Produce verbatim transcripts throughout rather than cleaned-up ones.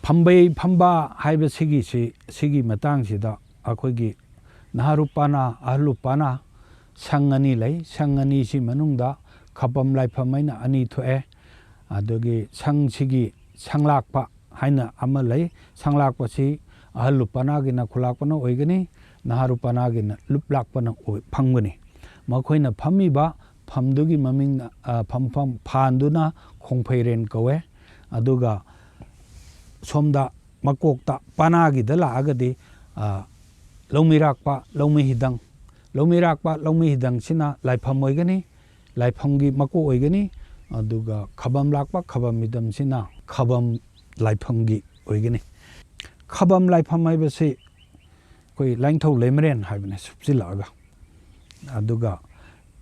ꯐꯝꯕꯩ ꯐꯝꯕ ꯍꯥꯏꯕꯁꯤꯒꯤꯁꯤ, ꯁꯤꯒꯤ ꯃꯇꯥꯡꯁꯤꯗ ꯑꯩꯈꯣꯏꯒꯤ ꯅꯍꯥꯔꯨꯄꯥꯅꯥ, ꯑꯍꯜꯂꯨꯄꯥꯅꯥ ꯁꯪ ꯑꯅꯤ ꯂꯩ꯫ ꯁꯪ ꯑꯅꯤꯁꯤ ꯃꯅꯨꯡꯗ ꯈꯕꯝ ꯂꯥꯏꯐꯝ ꯍꯥꯏꯅ ꯑꯅꯤ ꯊꯣꯛꯑꯦ꯫ ꯑꯗꯨꯒꯤ ꯁꯪꯁꯤꯒꯤ ꯁꯪꯂꯥꯛꯄ ꯍꯥꯏꯅ ꯑꯃ ꯂꯩ꯫ ꯁꯪꯂꯥꯛꯄꯁꯤ ꯑꯍꯜꯂꯨꯄꯥꯅꯥꯒꯤꯅ ꯈꯨꯂꯥꯛꯄꯅ ꯑꯣꯏꯒꯅꯤ, ꯅꯍꯥꯔꯨꯄꯥꯅꯥꯒꯤꯅ ꯂꯨꯞꯂꯥꯛꯄꯅ ꯑꯣꯏ-, ꯐꯝꯒꯅꯤ꯫ ꯃꯈꯣꯏꯅ ꯐꯝꯃꯤꯕ ꯐꯝꯗꯨꯒꯤ ꯃꯃꯤꯡ, ꯑ, ꯐꯝꯐꯝ ꯐꯥꯟꯗꯨꯅ ꯈꯣꯡꯐꯩꯔꯦꯟ ꯀꯧꯋꯦ꯫ ꯑꯗꯨꯒ ꯁꯣꯝꯗ ꯃꯀꯣꯛꯇ ꯄꯥꯅꯥꯒꯤꯗ ꯂꯥꯛꯑꯒꯗꯤ, ꯑ, ꯂꯧꯃꯤꯔꯥꯛꯄ, ꯂꯧꯃꯤ ꯍꯤꯗꯪ, ꯂꯧꯃꯤꯔꯥꯛꯄ, ꯂꯧꯃꯤ ꯍꯤꯗꯪꯁꯤꯅ ꯂꯥꯏꯐꯝ ꯑꯣꯏꯒꯅꯤ, ꯂꯥꯏꯐꯝꯒꯤ ꯃꯀꯣꯛ ꯑꯣꯏꯒꯅꯤ꯫ ꯑꯗꯨꯒ ꯈꯕꯝ ꯂꯥꯛꯄ, ꯈꯕꯝ ꯍꯤꯗꯪꯁꯤꯅ ꯈꯕꯝ ꯂꯥꯏꯐꯝꯒꯤ ꯑꯣꯏꯒꯅꯤ꯫ ꯈꯕꯝ ꯂꯥꯏꯐꯝ ꯍꯥꯏꯕꯁꯤ ꯑꯩꯈꯣꯏ ꯂꯥꯏꯅꯤꯡꯊꯧ ꯂꯩꯃꯔꯦꯟ ꯍꯥꯏꯕꯅꯦ ꯁꯨꯞꯆꯤꯜꯂꯛꯑꯒ꯫ ꯑꯗꯨꯒ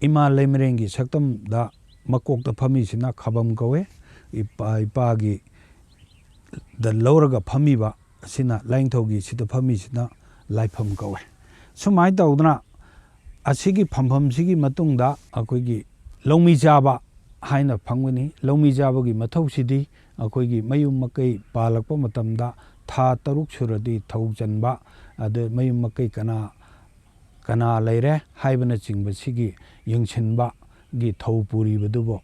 ꯏꯃꯥ ꯂꯩꯃꯔꯦꯟꯒꯤ ꯁꯛꯇꯝꯗ ꯃꯀꯣꯛꯇ ꯐꯝꯃꯤꯁꯤꯅ ꯈꯕꯝ ꯀꯧꯋꯦ꯫ ꯏꯄꯥ, ꯏꯄꯥꯒꯤ ꯗ ꯂꯧꯔꯒ ꯐꯝꯃꯤꯕ ꯑꯁꯤꯅ, ꯂꯥꯏꯅꯤꯡꯊꯧꯒꯤ ꯁꯤꯗ ꯐꯝꯃꯤꯁꯤꯅ ꯂꯥꯏꯐꯝ ꯀꯧꯋꯦ꯫ ꯁꯨꯃꯥꯏꯅ ꯇꯧꯗꯅ ꯑꯁꯤꯒꯤ ꯐꯝꯐꯝꯁꯤꯒꯤ ꯃꯇꯨꯡꯗ ꯑꯩꯈꯣꯏꯒꯤ ꯂꯧꯃꯤ ꯆꯥꯕ ꯍꯥꯏꯅ ꯐꯝꯒꯅꯤ꯫ ꯂꯧꯃꯤ ꯆꯥꯕꯒꯤ ꯃꯊꯧꯁꯤꯗꯤ ꯑꯩꯈꯣꯏꯒꯤ ꯃꯌꯨꯝ ꯃꯀꯩ ꯄꯥꯜꯂꯛꯄ ꯃꯇꯝꯗ ꯊꯥ ꯇꯔꯨꯛ ꯁꯨꯔꯗꯤ ꯊꯧ ꯆꯟꯕ, ꯑꯗ ꯃꯌꯨꯝ ꯃꯀꯩ ꯀꯅꯥ ꯀꯅꯥ ꯂꯩꯔꯦ ꯍꯥꯏꯕꯅꯆꯤꯡꯕꯁꯤꯒꯤ ꯌꯦꯡꯁꯤꯟꯕꯒꯤ ꯊꯧ ꯄꯨꯔꯤꯕꯗꯨꯕꯨ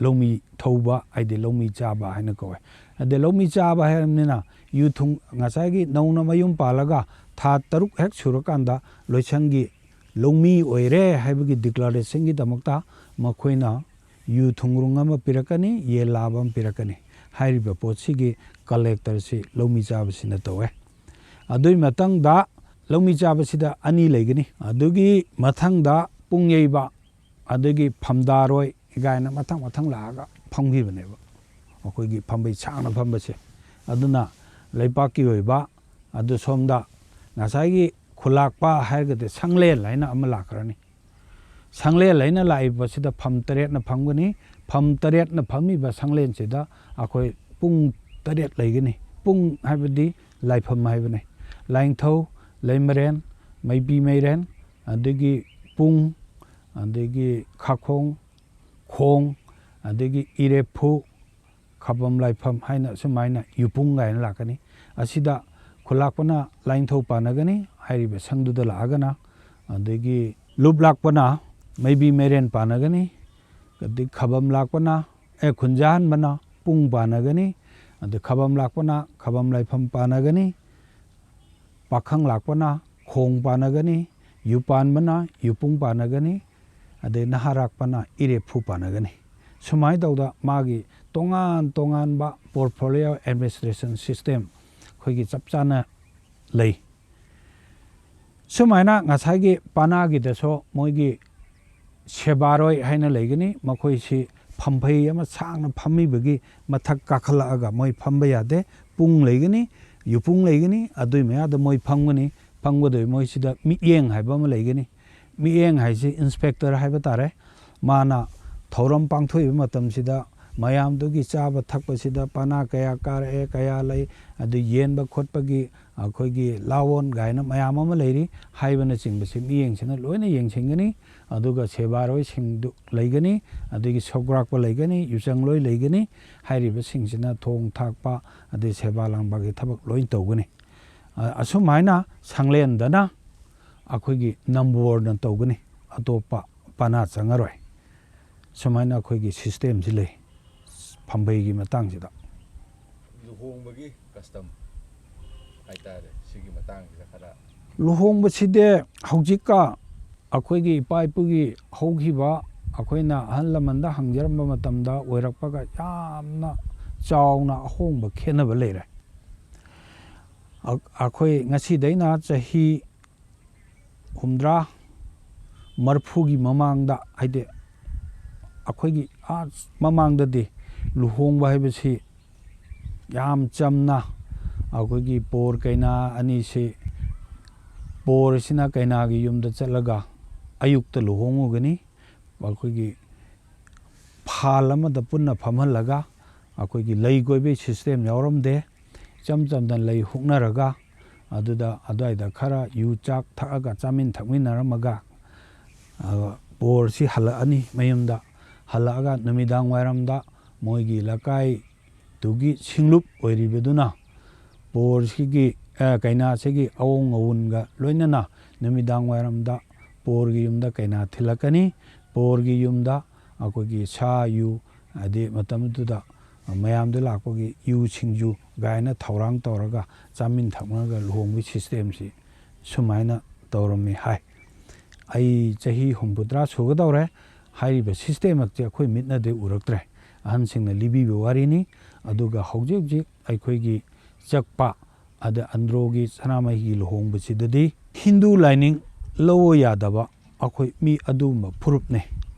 ꯂꯧꯃꯤ ꯊꯧꯕ, ꯍꯥꯏꯗꯤ ꯂꯧꯃꯤ ꯆꯥꯕ ꯍꯥꯏꯅ ꯀꯧꯋꯦ꯫ ꯑꯗ ꯂꯧꯃꯤ ꯆꯥꯕ ꯍꯥꯏꯔꯕꯅꯤꯅ ꯌꯨ ꯊꯨꯡ-, ꯉꯁꯥꯏꯒꯤ ꯅꯧꯅ ꯃꯌꯨꯝ ꯄꯥꯜꯂꯒ ꯊꯥ ꯇꯔꯨꯛ ꯍꯦꯛ ꯁꯨꯔꯀꯥꯟꯗ ꯂꯣꯏꯁꯪꯒꯤ ꯂꯧꯃꯤ ꯑꯣꯏꯔꯦ ꯍꯥꯏꯕꯒꯤ ꯗꯤꯀ꯭ꯂꯥꯔꯦꯁꯟꯒꯤꯗꯃꯛꯇ ꯃꯈꯣꯏꯅ ꯌꯨ ꯊꯨꯡꯒ꯭ꯔꯨꯡ ꯑꯃ ꯄꯤꯔꯛꯀꯅꯤ, ꯌꯦꯟ ꯂꯥꯕ ꯑꯃ ꯄꯤꯔꯛꯀꯅꯤ꯫ ꯍꯥꯏꯔꯤꯕ ꯄꯣꯠꯁꯤꯒꯤ ꯀꯂꯦꯛꯇꯔꯁꯤ ꯂꯧꯃꯤ ꯆꯥꯕꯁꯤꯅ ꯇꯧꯋꯦ꯫ ꯑꯗꯨꯒꯤ ꯃꯊꯪꯗ ꯂꯧꯃꯤ ꯆꯥꯕꯁꯤꯗ ꯑꯅꯤ ꯂꯩꯒꯅꯤ꯫ ꯑꯗꯨꯒꯤ ꯃꯊꯪꯗ ꯄꯨꯡ ꯌꯩꯕ, ꯑꯗꯒꯤ ꯐꯝꯗꯥꯔꯣꯏ ꯀꯥꯏꯅ ꯃꯊꯪ ꯃꯊꯪ ꯂꯥꯛꯑꯒ ꯐꯝꯈꯤꯕꯅꯦꯕ, ꯑꯩꯈꯣꯏꯒꯤ ꯐꯝꯕꯩ ꯁꯥꯡꯅ ꯐꯝꯕꯁꯦ꯫ ꯑꯗꯨꯅ ꯂꯩꯄꯥꯛꯀꯤ ꯑꯣꯏꯕ, ꯑꯗꯨ ꯁꯣꯝꯗ ꯉꯁꯥꯏꯒꯤ ꯈꯨꯂꯥꯛꯄ ꯍꯥꯏꯔꯒꯗꯤ ꯁꯪꯂꯦꯟ ꯍꯥꯏꯅ ꯑꯃ ꯂꯥꯛꯈ꯭ꯔꯅꯤ꯫ ꯁꯪꯂꯦꯟ ꯍꯥꯏꯅ ꯂꯥꯛꯏꯕꯁꯤꯗ ꯐꯝ ꯇꯔꯦꯠꯅ ꯐꯝꯒꯅꯤ꯫ ꯐꯝ ꯇꯔꯦꯠꯅ ꯐꯝꯃꯤꯕ ꯁꯪꯂꯦꯟꯁꯤꯗ ꯑꯩꯈꯣꯏ ꯄꯨꯡ ꯇꯔꯦꯠ ꯂꯩꯒꯅꯤ꯫ ꯄꯨꯡ ꯍꯥꯏꯕꯗꯤ ꯂꯥꯏꯐꯝ ꯍꯥꯏꯕꯅꯤ꯫ ꯂꯥꯏꯅꯤꯡꯊꯧ, ꯂꯩꯃꯔꯦꯟ, ꯃꯩꯕꯤ ꯃꯩꯔꯦꯟ, ꯑꯗꯒꯤ ꯄꯨꯡ, ꯑꯗꯒꯤ ꯈꯥꯈꯣꯡ, ꯈꯣꯡ, ꯑꯗꯒꯤ ꯏꯔꯦꯞꯐꯨ, ꯈꯥꯕꯝ ꯂꯥꯏꯐꯝ ꯍꯥꯏꯅ ꯁꯨꯃꯥꯏꯅ ꯌꯨꯄꯨꯡ ꯀꯥꯏꯅ ꯂꯥꯛꯀꯅꯤ꯫ ꯑꯁꯤꯗ ꯈꯨꯜꯂꯥꯛꯄꯅ ꯂꯥꯏꯅꯤꯡꯊꯧ ꯄꯥꯟꯅꯒꯅꯤ ꯍꯥꯏꯔꯤꯕ ꯁꯪꯗꯨꯗ ꯂꯥꯛꯑꯒꯅ, ꯑꯗꯒꯤ ꯂꯨꯞ ꯂꯥꯛꯄꯅ ꯃꯩꯕꯤ ꯃꯩꯔꯦꯟ ꯄꯥꯟꯅꯒꯅꯤ꯫ ꯑꯗꯩ ꯈꯥꯕꯝ ꯂꯥꯛꯄꯅ, ꯑꯦ, ꯈꯨꯟꯖꯥꯍꯟꯕꯅ ꯄꯨꯡ ꯄꯥꯟꯅꯒꯅꯤ꯫ ꯑꯗꯩ ꯈꯥꯕꯝ ꯂꯥꯛꯄꯅ ꯈꯥꯕꯝ ꯂꯥꯏꯐꯝ ꯄꯥꯟꯅꯒꯅꯤ꯫ ꯄꯥꯈꯪ ꯂꯥꯛꯄꯅ ꯈꯣꯡ ꯄꯥꯟꯅꯒꯅꯤ꯫ ꯌꯨ ꯄꯥꯟꯕꯅ ꯌꯨꯄꯨꯡ ꯄꯥꯟꯅꯒꯅꯤ꯫ ꯑꯗꯩ ꯅꯍꯥ ꯂꯥꯛꯄꯅ ꯏꯔꯦꯞꯐꯨ ꯄꯥꯟꯅꯒꯅꯤ꯫ ꯁꯨꯃꯥꯏꯅ ꯇꯧꯗ ꯃꯥꯒꯤ ꯇꯣꯉꯥꯟ ꯇꯣꯉꯥꯟꯕ portfolio administration system ꯑꯩꯈꯣꯏꯒꯤ ꯆꯞ ꯆꯥꯅ ꯂꯩ꯫ ꯁꯨꯃꯥꯏꯅ ꯉꯁꯥꯏꯒꯤ ꯄꯅꯥꯒꯤꯗꯁꯨ ꯃꯣꯏꯒꯤ ꯁꯦꯕꯥꯔꯣꯏ ꯍꯥꯏꯅ ꯂꯩꯒꯅꯤ꯫ ꯃꯈꯣꯏꯁꯤ ꯐꯝꯐꯩ ꯑꯃ ꯁꯥꯡꯅ ꯐꯝꯃꯤꯕꯒꯤ ꯃꯊꯛ ꯀꯥꯈꯠꯂꯛꯑꯒ ꯃꯣꯏ ꯐꯝꯕ ꯌꯥꯗꯦ꯫ ꯄꯨꯡ ꯂꯩꯒꯅꯤ, ꯌꯨꯄꯨꯡ ꯂꯩꯒꯅꯤ, ꯑꯗꯨꯏ ꯃꯌꯥꯗ ꯃꯣꯏ ꯐꯝꯒꯅꯤ꯫ ꯐꯝꯒꯗꯣꯏ ꯃꯣꯏꯁꯤꯗ ꯃꯤꯠꯌꯦꯡ ꯍꯥꯏꯕ ꯑꯃ ꯂꯩꯒꯅꯤ꯫ ꯃꯤꯠꯌꯦꯡ ꯍꯥꯏꯁꯤ inspector ꯍꯥꯏꯕ ꯇꯥꯔꯦ꯫ ꯃꯥꯅ ꯊꯧꯔꯝ ꯄꯥꯡꯊꯣꯛꯏꯕ ꯃꯇꯝꯁꯤꯗ ꯃꯌꯥꯝꯗꯨꯒꯤ ꯆꯥꯕ ꯊꯛꯄꯁꯤꯗ ꯄꯅꯥ ꯀꯌꯥ ꯀꯥꯔꯛꯑꯦ, ꯀꯌꯥ ꯂꯩ, ꯑꯗꯨ ꯌꯦꯟꯕ ꯈꯣꯠꯄꯒꯤ ꯑꯩꯈꯣꯏꯒꯤ ꯂꯥꯋꯣꯟ ꯀꯥꯏꯅ ꯃꯌꯥꯝ ꯑꯃ ꯂꯩꯔꯤ꯫ ꯍꯥꯏꯕꯅꯆꯤꯡꯕꯁꯤ ꯃꯤꯠꯌꯦꯡꯁꯤꯅ ꯂꯣꯏꯅ ꯌꯦꯡꯁꯤꯟꯒꯅꯤ꯫ ꯑꯗꯨꯒ ꯁꯦꯕꯥꯔꯣꯏꯁꯤꯡꯗꯨ ꯂꯩꯒꯅꯤ, ꯑꯗꯒꯤ ꯁꯧꯒ꯭ꯔꯥꯛꯄ ꯂꯩꯒꯅꯤ, ꯌꯨꯆꯪꯂꯣꯏ ꯂꯩꯒꯅꯤ꯫ ꯍꯥꯏꯔꯤꯕꯁꯤꯡꯁꯤꯅ ꯊꯣꯡ ꯊꯥꯛꯄ ꯑꯗꯩ ꯁꯦꯕꯥ ꯂꯥꯡꯕꯒꯤ ꯊꯕꯛ ꯂꯣꯏ ꯇꯧꯒꯅꯤ꯫ ꯑ-, ꯑꯁꯨꯝ ꯍꯥꯏꯅ ꯁꯪꯂꯦꯟꯗꯅ ꯑꯩꯈꯣꯏꯒꯤ ꯅꯝꯕꯣꯔꯅ ꯇꯧꯒꯅꯤ, ꯑꯇꯣꯞꯄ ꯄꯅꯥ ꯆꯪꯉꯔꯣꯏ꯫ ꯁꯨꯃꯥꯏꯅ ꯑꯩꯈꯣꯏꯒꯤ systemꯁꯤ ꯂꯩ ꯐꯝꯕꯩꯒꯤ ꯃꯇꯥꯡꯁꯤꯗ꯫ ꯂꯨꯍꯣꯡꯕꯒꯤ custom ꯍꯥꯏꯇꯥꯔꯦ, ꯁꯤꯒꯤ ꯃꯇꯥꯡꯁꯤꯗ ꯈꯔ꯫ ꯂꯨꯍꯣꯡꯕꯁꯤꯗꯤ ꯍꯧꯖꯤꯛꯀ ꯑꯩꯈꯣꯏꯒꯤ ꯏꯄꯥ ꯏꯄꯨꯒꯤ ꯍꯧꯈꯤꯕ ꯑꯩꯈꯣꯏꯅ ꯑꯍꯜ ꯂꯃꯟꯗ ꯍꯪꯖꯔꯝꯕ ꯃꯇꯝꯗ ꯑꯣꯏꯔꯛꯄꯒ ꯌꯥꯝꯅ ꯆꯥꯎꯅ ꯑꯍꯣꯡꯕ ꯈꯦꯠꯅꯕ ꯂꯩꯔꯦ꯫ ꯑ-, ꯑꯩꯈꯣꯏ ꯉꯁꯤꯗꯩꯅ ꯆꯍꯤ ꯍꯨꯝꯗ꯭ꯔꯥ ꯃꯔꯤꯐꯨꯒꯤ ꯃꯃꯥꯡꯗ, ꯍꯥꯏꯗꯤ ꯑꯩꯈꯣꯏꯒꯤ ꯑꯥ ꯃꯃꯥꯡꯗꯗꯤ ꯂꯨꯍꯣꯡꯕ ꯍꯥꯏꯕꯁꯤ ꯌꯥꯝ ꯆꯝꯅ ꯑꯩꯈꯣꯏꯒꯤ ꯕꯣꯔ ꯀꯩꯅꯥ ꯑꯅꯤꯁꯤ, ꯕꯣꯔꯁꯤꯅ ꯀꯩꯅꯥꯒꯤ ꯌꯨꯝꯗ ꯆꯠꯂꯒ ꯑꯌꯨꯛꯇ ꯂꯨꯍꯣꯡꯉꯨꯒꯅꯤ꯫ ꯑꯩꯈꯣꯏꯒꯤ ꯐꯥꯜ ꯑꯃꯗ ꯄꯨꯟꯅ ꯐꯝꯍꯜꯂꯒ ꯑꯩꯈꯣꯏꯒꯤ ꯂꯩ ꯀꯣꯏꯕꯒꯤ system ꯌꯥꯎꯔꯝꯗꯦ꯫ ꯏꯆꯝ ꯆꯝꯅ ꯂꯩ ꯍꯨꯛꯅꯔꯒ ꯑꯗꯨꯗ ꯑꯗꯨꯋꯥꯏꯗ ꯈꯔ ꯌꯨ ꯆꯥꯛ ꯊꯛꯑꯒ ꯆꯥꯃꯤꯟ ꯊꯛꯃꯤꯟꯅꯔꯝꯃꯒ, ꯑ, ꯕꯣꯔꯁꯤ ꯍꯜꯂꯛꯑꯅꯤ ꯃꯌꯨꯝꯗ꯫ ꯍꯜꯂꯛꯑꯒ ꯅꯨꯃꯤꯗꯥꯡ ꯋꯥꯏꯔꯝꯗ ꯃꯣꯏꯒꯤ ꯂꯩꯀꯥꯏ ꯇꯨꯒꯤ ꯁꯤꯡꯂꯨꯞ ꯑꯣꯏꯔꯤꯕꯗꯨꯅ ꯄꯣꯔꯁꯤꯒꯤ, ꯑ, ꯀꯩꯅꯥꯁꯤꯒꯤ ꯑꯑꯣꯡ ꯑꯋꯨꯟꯒ ꯂꯣꯏꯅꯅ ꯅꯨꯃꯤꯗꯥꯡ ꯋꯥꯏꯔꯝꯗ ꯄꯣꯔꯒꯤ ꯌꯨꯝꯗ ꯀꯩꯅꯥ ꯊꯤꯜꯂꯛꯀꯅꯤ꯫ ꯄꯣꯔꯒꯤ ꯌꯨꯝꯗ ꯑꯩꯈꯣꯏꯒꯤ ꯁꯥ, ꯌꯨ, ꯍꯥꯏꯗꯤ ꯃꯇꯝꯗꯨꯗ ꯃꯌꯥꯝꯗ ꯂꯥꯛꯄꯒꯤ ꯌꯨ, ꯁꯤꯡꯖꯨ ꯀꯥꯏꯅ ꯊꯧꯔꯥꯡ ꯇꯧꯔꯒ ꯆꯥꯃꯤꯟ ꯊꯛꯅꯔꯒ ꯂꯨꯍꯣꯡꯕꯒꯤ ꯁꯤꯁꯇꯦꯝꯁꯤ ꯁꯨꯃꯥꯏꯅ ꯇꯧꯔꯝꯃꯤ ꯍꯥꯏ꯫ ꯑꯩ ꯆꯍꯤ ꯍꯨꯝꯐꯨꯇꯔꯥ ꯁꯨꯒꯗꯧꯔꯦ꯫ ꯍꯥꯏꯔꯤꯕ ꯁꯤꯁꯇꯦꯝ ꯑꯁꯤ ꯑꯩꯈꯣꯏ ꯃꯤꯠꯅꯗꯤ ꯎꯔꯛꯇ꯭ꯔꯦ, ꯑꯍꯟꯁꯤꯡꯅ ꯂꯤꯕꯤꯕ ꯋꯥꯔꯤꯅꯤ꯫ ꯑꯗꯨꯒ ꯍꯧꯖꯤꯛ ꯍꯧꯖꯤꯛ ꯑꯩꯈꯣꯏꯒꯤ ꯆꯛꯄ, ꯑꯗ ꯑꯟꯗ꯭ꯔꯣꯒꯤ ꯁꯅꯥꯃꯍꯤꯒꯤ ꯂꯨꯍꯣꯡꯕꯁꯤꯗꯗꯤ ꯍꯤꯟꯗꯨ ꯂꯥꯏꯅꯤꯡ ꯂꯧꯕ ꯌꯥꯗꯕ ꯑꯩꯈꯣꯏ ꯃꯤ ꯑꯗꯨꯒꯨꯝꯕ ꯐꯨꯔꯨꯞꯅꯤ꯫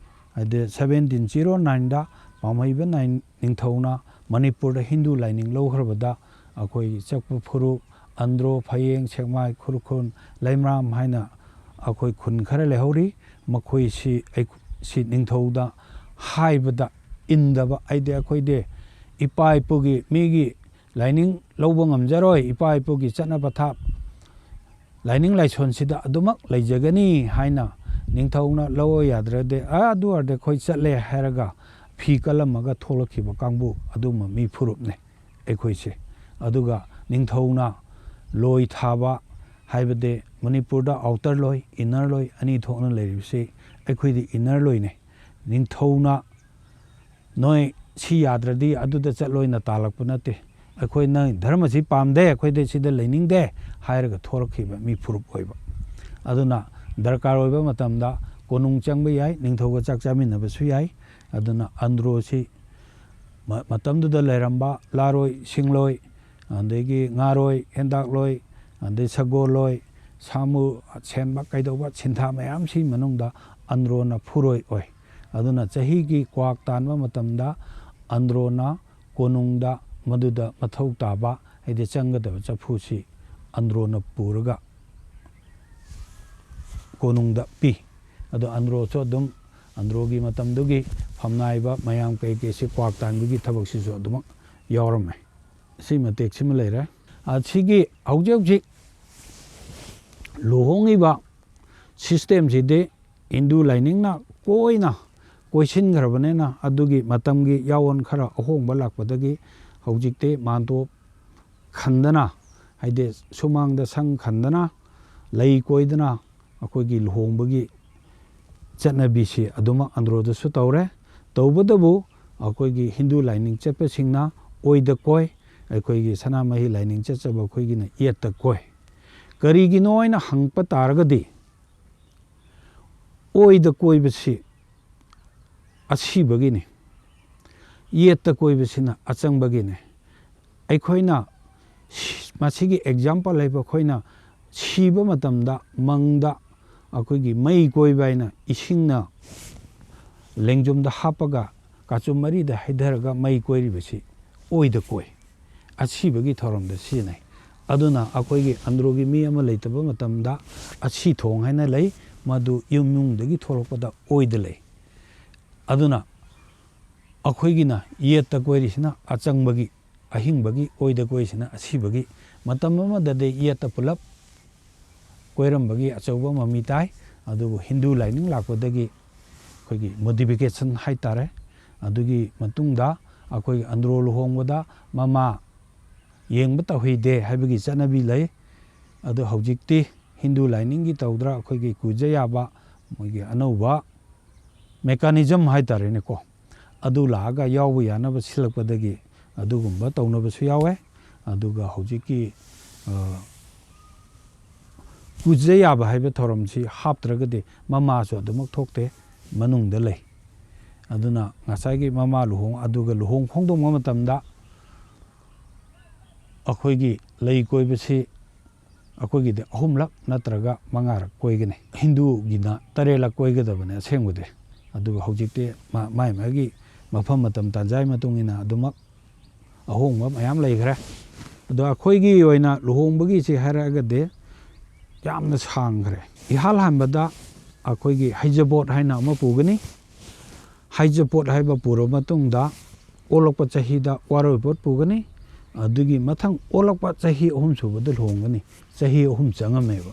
ꯑꯗ ꯁꯕꯦꯟꯇꯤꯟ ꯖꯤꯔꯣ ꯅꯥꯏꯟꯗ ꯄꯥꯝꯍꯩꯕ ꯅꯥꯏꯟ ꯅꯤꯡꯊꯧꯅ ꯃꯅꯤꯄꯨꯔꯗ ꯍꯤꯟꯗꯨ ꯂꯥꯏꯅꯤꯡ ꯂꯧꯈ꯭ꯔꯕꯗ ꯑꯩꯈꯣꯏꯒꯤ ꯆꯛꯄ ꯐꯨꯔꯨꯞ, ꯑꯟꯗ꯭ꯔꯣ, ꯐꯌꯦꯡ, ꯁꯦꯛꯃꯥꯏ, ꯈꯨꯔꯈꯨꯜ, ꯂꯩꯃꯔꯥꯝ ꯍꯥꯏꯅ ꯑꯩꯈꯣꯏ ꯈꯨꯟ ꯈꯔ ꯂꯩꯍꯧꯔꯤ꯫ ꯃꯈꯣꯏꯁꯤ ꯑꯩ-, ꯁꯤ ꯅꯤꯡꯊꯧꯗ ꯍꯥꯏꯕꯗ ꯏꯟꯗꯕ, ꯍꯥꯏꯗꯤ ꯑꯩꯈꯣꯏꯗꯤ ꯏꯄꯥ ꯏꯄꯨꯒꯤ ꯃꯤꯒꯤ ꯂꯥꯏꯅꯤꯡ ꯂꯧꯕ ꯉꯝꯖꯔꯣꯏ, ꯏꯄꯥ ꯏꯄꯨꯒꯤ ꯆꯠꯅ ꯄꯊꯥꯞ ꯂꯥꯏꯅꯤꯡ ꯂꯥꯏꯁꯣꯟꯁꯤꯗ ꯑꯗꯨꯃꯛ ꯂꯩꯖꯒꯅꯤ ꯍꯥꯏꯅ ꯅꯤꯡꯊꯧꯅ ꯂꯧꯕ ꯌꯥꯗ꯭ꯔꯗꯤ, "ꯑ, ꯑꯗꯨ ꯑꯣꯏꯔꯗꯤ ꯑꯩꯈꯣꯏ ꯆꯠꯂꯦ" ꯍꯥꯏꯔꯒ ꯐꯤ ꯀꯜꯂꯝꯃꯒ ꯊꯣꯛꯂꯛꯈꯤꯕ ꯀꯥꯡꯕꯨ ꯑꯗꯨꯒꯨꯝꯕ ꯃꯤ ꯐꯨꯔꯨꯞꯅꯦ ꯑꯩꯈꯣꯏꯁꯦ꯫ ꯑꯗꯨꯒ ꯅꯤꯡꯊꯧꯅ ꯂꯣꯏ ꯊꯥꯕ ꯍꯥꯏꯕꯗꯤ ꯃꯅꯤꯄꯨꯔꯗ ꯑꯥꯎꯇꯔ ꯂꯣꯏ, ꯏꯟꯅꯔ ꯂꯣꯏ ꯑꯅꯤ ꯊꯣꯛꯅ ꯂꯩꯔꯤꯕꯁꯤ ꯑꯩꯈꯣꯏꯗꯤ ꯏꯟꯅꯔ ꯂꯣꯏꯅꯦ꯫ ꯅꯤꯡꯊꯧꯅ "ꯅꯣꯏ ꯁꯤ ꯌꯥꯗ꯭ꯔꯗꯤ ꯑꯗꯨꯗ ꯆꯠꯂꯣꯏꯅ" ꯇꯥꯜꯂꯛꯄ ꯅꯠꯇꯦ꯫ "ꯑꯩꯈꯣꯏ ꯅꯪ ꯙꯔꯃꯁꯤ ꯄꯥꯝꯗꯦ, ꯑꯩꯈꯣꯏꯗꯤ ꯁꯤꯗ ꯂꯩꯅꯤꯡꯗꯦ" ꯍꯥꯏꯔꯒ ꯊꯣꯔꯛꯈꯤꯕ ꯃꯤ ꯐꯨꯔꯨꯞ ꯑꯣꯏꯕ꯫ ꯑꯗꯨꯅ ꯗꯔꯀꯥꯔ ꯑꯣꯏꯕ ꯃꯇꯝꯗ ꯀꯣꯅꯨꯡ ꯆꯪꯕ ꯌꯥꯏ, ꯅꯤꯡꯊꯧꯒ ꯆꯥꯛ ꯆꯥꯃꯤꯟꯅꯕꯁꯨ ꯌꯥꯏ꯫ ꯑꯗꯨꯅ ꯑꯟꯗ꯭ꯔꯣꯁꯤ ꯃ-, ꯃꯇꯝꯗꯨꯗ ꯂꯩꯔꯝꯕ ꯂꯥꯔꯣꯏ, ꯁꯤꯡꯂꯣꯏ, ꯑꯗꯒꯤ ꯉꯥꯔꯣꯏ, ꯍꯦꯟꯗꯥꯛꯂꯣꯏ, ꯑꯗꯩ ꯁꯒꯣꯜꯂꯣꯏ, ꯁꯥꯃꯨ ꯁꯦꯟꯕ ꯀꯩꯗꯧꯕ ꯁꯤꯟꯊꯥ ꯃꯌꯥꯝꯁꯤ ꯃꯅꯨꯡꯗ ꯑꯟꯗ꯭ꯔꯣꯅ ꯐꯨꯔꯣꯏ ꯑꯣꯏ꯫ ꯑꯗꯨꯅ ꯆꯍꯤꯒꯤ ꯀ꯭ꯋꯥꯛ ꯇꯥꯟꯕ ꯃꯇꯝꯗ ꯑꯟꯗ꯭ꯔꯣꯅ ꯀꯣꯅꯨꯡꯗ ꯃꯗꯨꯗ ꯃꯊꯧ ꯇꯥꯕ, ꯍꯥꯏꯗꯤ ꯆꯪꯒꯗꯕ ꯆꯐꯨꯁꯤ ꯑꯟꯗ꯭ꯔꯣꯅ ꯄꯨꯔꯒ ꯀꯣꯅꯨꯡꯗ ꯄꯤ꯫ ꯑꯗꯣ ꯑꯟꯗ꯭ꯔꯣꯁꯨ ꯑꯗꯨꯝ, ꯑꯟꯗ꯭ꯔꯣꯒꯤ ꯃꯇꯝꯗꯨꯒꯤ ꯐꯝꯅꯥꯏꯕ ꯃꯌꯥꯝ ꯀꯩ ꯀꯩꯁꯤ ꯀ꯭ꯋꯥꯛ ꯇꯥꯟꯕꯒꯤ ꯊꯕꯛꯁꯤꯁꯨ ꯑꯗꯨꯃꯛ ꯌꯥꯎꯔꯝꯃꯦ꯫ ꯁꯤ ꯃꯇꯦꯛꯁꯤꯃ ꯂꯩꯔꯦ꯫ ꯑꯁꯤꯒꯤ ꯍꯧꯖꯤꯛ ꯍꯧꯖꯤꯛ ꯂꯨꯍꯣꯡꯉꯤꯕ ꯁꯤꯁꯇꯦꯝꯁꯤꯗꯤ ꯍꯤꯟꯗꯨ ꯂꯥꯏꯅꯤꯡꯅ ꯀꯣꯏꯅ ꯀꯣꯏꯁꯤꯟꯈ꯭ꯔꯕꯅꯤꯅ, ꯑꯗꯨꯒꯤ ꯃꯇꯝꯒꯤ ꯌꯥꯑꯣꯟ ꯈꯔ ꯑꯍꯣꯡꯕ ꯂꯥꯛꯄꯗꯒꯤ ꯍꯧꯖꯤꯛꯇꯤ ꯃꯥꯟꯇꯣꯞ ꯈꯟꯗꯅ, ꯍꯥꯏꯗꯤ ꯁꯨꯃꯥꯡꯗ ꯁꯪ ꯈꯟꯗꯅ, ꯂꯩ ꯀꯣꯏꯗꯅ ꯑꯩꯈꯣꯏꯒꯤ ꯂꯨꯍꯣꯡꯕꯒꯤ ꯆꯠꯅꯕꯤꯁꯤ ꯑꯗꯨꯃꯛ ꯑꯟꯗ꯭ꯔꯣꯗꯁꯨ ꯇꯧꯔꯦ꯫ ꯇꯧꯕꯇꯕꯨ ꯑꯩꯈꯣꯏꯒꯤ ꯍꯤꯟꯗꯨ ꯂꯥꯏꯅꯤꯡ ꯆꯠꯄꯁꯤꯡꯅ ꯑꯣꯏꯗ ꯀꯣꯏ, ꯑꯩꯈꯣꯏꯒꯤ ꯁꯅꯥꯃꯍꯤ ꯂꯥꯏꯅꯤꯡ ꯆꯠꯆꯕ ꯑꯩꯈꯣꯏꯒꯤꯅ ꯌꯦꯠꯇ ꯀꯣꯏ꯫ ꯀꯔꯤꯒꯤꯅꯣ ꯍꯥꯏꯅ ꯍꯪꯕ ꯇꯥꯔꯒꯗꯤ, ꯑꯣꯏꯗ ꯀꯣꯏꯕꯁꯤ ꯑꯁꯤꯕꯒꯤꯅꯤ, ꯌꯦꯠꯇ ꯀꯣꯏꯕꯁꯤꯅ ꯑꯆꯪꯕꯒꯤꯅꯤ꯫ ꯑꯩꯈꯣꯏꯅ ꯁꯤ-, ꯃꯁꯤꯒꯤ ꯑꯦꯛꯖꯥꯝꯄꯜ ꯍꯥꯏꯕ, ꯑꯩꯈꯣꯏꯅ ꯁꯤꯕ ꯃꯇꯝꯗ ꯃꯪꯗ ꯑꯩꯈꯣꯏꯒꯤ ꯃꯩ ꯀꯣꯏꯕ ꯍꯥꯏꯅ ꯏꯁꯤꯡꯅ ꯂꯦꯡꯖꯨꯝꯗ ꯍꯥꯞꯄꯒ ꯀꯥꯆꯨꯝ ꯃꯔꯤꯗ ꯍꯩꯊꯔꯒ ꯃꯩ ꯀꯣꯏꯔꯤꯕꯁꯤ ꯑꯣꯏꯗ ꯀꯣꯏ, ꯑꯁꯤꯕꯒꯤ ꯊꯧꯔꯝꯗ ꯁꯤꯖꯤꯟꯅꯩ꯫ ꯑꯗꯨꯅ ꯑꯩꯈꯣꯏꯒꯤ ꯑꯟꯗ꯭ꯔꯣꯒꯤ ꯃꯤ ꯑꯃ ꯂꯩꯇꯕ ꯃꯇꯝꯗ ꯑꯁꯤ ꯊꯣꯡ ꯍꯥꯏꯅ ꯂꯩ, ꯃꯗꯨ ꯌꯨꯝꯅꯨꯡꯗꯒꯤ ꯊꯣꯛꯂꯛꯄꯗ ꯑꯣꯏꯗ ꯂꯩ꯫ ꯑꯗꯨꯅ ꯑꯩꯈꯣꯏꯒꯤꯅ ꯌꯦꯠꯇ ꯀꯣꯏꯔꯤꯁꯤꯅ ꯑꯆꯪꯕꯒꯤ, ꯑꯍꯤꯡꯕꯒꯤ, ꯑꯣꯏꯗ ꯀꯣꯏꯔꯤꯁꯤꯅ ꯑꯁꯤꯕꯒꯤ꯫ ꯃꯇꯝ ꯑꯃꯗꯗꯤ ꯌꯦꯠꯇ ꯄꯨꯂꯞ ꯀꯣꯏꯔꯝꯕꯒꯤ ꯑꯆꯧꯕ ꯃꯃꯤ ꯇꯥꯏ꯫ ꯑꯗꯨꯕꯨ ꯍꯤꯟꯗꯨ ꯂꯥꯏꯅꯤꯡ ꯂꯥꯛꯄꯗꯒꯤ ꯑꯩꯈꯣꯏꯒꯤ ꯃꯣꯗꯤꯐꯤꯀꯦꯁꯟ ꯍꯥꯏꯇꯥꯔꯦ, ꯑꯗꯨꯒꯤ ꯃꯇꯨꯡꯗ ꯑꯩꯈꯣꯏꯒꯤ ꯑꯟꯗ꯭ꯔꯣ ꯂꯨꯍꯣꯡꯕꯗ ꯃꯃꯥ ꯌꯦꯡꯕ ꯇꯧꯍꯩꯗꯦ ꯍꯥꯏꯕꯒꯤ ꯆꯠꯅꯕꯤ ꯂꯩ꯫ ꯑꯗꯨ ꯍꯧꯖꯤꯛꯇꯤ ꯍꯤꯟꯗꯨ ꯂꯥꯏꯅꯤꯡꯒꯤ ꯇꯧꯗ꯭ꯔꯥ, ꯑꯩꯈꯣꯏꯒꯤ ꯀꯨꯏꯖ ꯌꯥꯕ ꯃꯣꯏꯒꯤ ꯑꯅꯧꯕ ꯃꯦꯀꯥꯅꯤꯖꯝ ꯍꯥꯏꯇꯥꯔꯦꯅꯦꯀꯣ, ꯑꯗꯨ ꯂꯥꯛꯑꯒ ꯌꯥꯎꯕ ꯌꯥꯅꯕ ꯁꯤꯜꯂꯛꯄꯗꯒꯤ ꯑꯗꯨꯒꯨꯝꯕ ꯇꯧꯅꯕꯁꯨ ꯌꯥꯎꯋꯦ꯫ ꯑꯗꯨꯒ ꯍꯧꯖꯤꯛꯀꯤ, ꯑ, ꯀꯨꯏꯖ ꯌꯥꯕ ꯍꯥꯏꯕ ꯊꯧꯔꯝꯁꯤ ꯍꯥꯞꯇ꯭ꯔꯒꯗꯤ ꯃꯃꯥꯁꯨ ꯑꯗꯨꯃꯛ ꯊꯣꯛꯇꯦ, ꯃꯅꯨꯡꯗ ꯂꯩ꯫ ꯑꯗꯨꯅ ꯉꯁꯥꯏꯒꯤ ꯃꯃꯥ ꯂꯨꯍꯣꯡ, ꯑꯗꯨꯒ ꯂꯨꯍꯣꯡ ꯈꯣꯡꯗꯣꯡꯕ ꯃꯇꯝꯗ ꯑꯩꯈꯣꯏꯒꯤ ꯂꯩ ꯀꯣꯏꯕꯁꯤ ꯑꯩꯈꯣꯏꯒꯤꯗꯤ ꯑꯍꯨꯝꯂꯛ ꯅꯠꯇ꯭ꯔꯒ ꯃꯉꯥꯔꯛ ꯀꯣꯏꯒꯅꯤ꯫ ꯍꯤꯟꯗꯨꯒꯤꯅ ꯇꯔꯦꯠꯂꯛ ꯀꯣꯏꯒꯗꯕꯅꯦ ꯑꯁꯦꯡꯕꯗꯤ꯫ ꯑꯗꯨꯒ ꯍꯧꯖꯤꯛꯇꯤ ꯃꯥ-, ꯃꯥꯏ ꯃꯥꯒꯤ ꯃꯐꯝ ꯃꯇꯝ ꯇꯥꯟꯖꯥꯒꯤ ꯃꯇꯨꯡ ꯏꯟꯅ ꯑꯗꯨꯃꯛ ꯑꯍꯣꯡꯕ ꯃꯌꯥꯝ ꯂꯩꯈ꯭ꯔꯦ꯫ ꯑꯗꯣ ꯑꯩꯈꯣꯏꯒꯤ ꯑꯣꯏꯅ ꯂꯨꯍꯣꯡꯕꯒꯤꯁꯤ ꯍꯥꯏꯔꯛꯑꯒꯗꯤ ꯌꯥꯝꯅ ꯁꯥꯡꯈ꯭ꯔꯦ꯫ ꯏꯍꯥꯟ ꯍꯥꯟꯕꯗ ꯑꯩꯈꯣꯏꯒꯤ ꯍꯩꯖꯕꯣꯠ ꯍꯥꯏꯅ ꯑꯃ ꯄꯨꯒꯅꯤ꯫ ꯍꯩꯖꯄꯣꯠ ꯍꯥꯏꯕ ꯄꯨꯔꯕ ꯃꯇꯨꯡꯗ ꯑꯣꯜꯂꯛꯄ ꯆꯍꯤꯗ ꯋꯥꯔꯣꯏꯄꯣꯠ ꯄꯨꯒꯅꯤ꯫ ꯑꯗꯨꯒꯤ ꯃꯊꯪ ꯑꯣꯜꯂꯛꯄ ꯆꯍꯤ ꯑꯍꯨꯝ ꯁꯨꯕꯗ ꯂꯨꯍꯣꯡꯒꯅꯤ꯫ ꯆꯍꯤ ꯑꯍꯨꯝ ꯆꯪꯉꯝꯃꯦꯕ꯫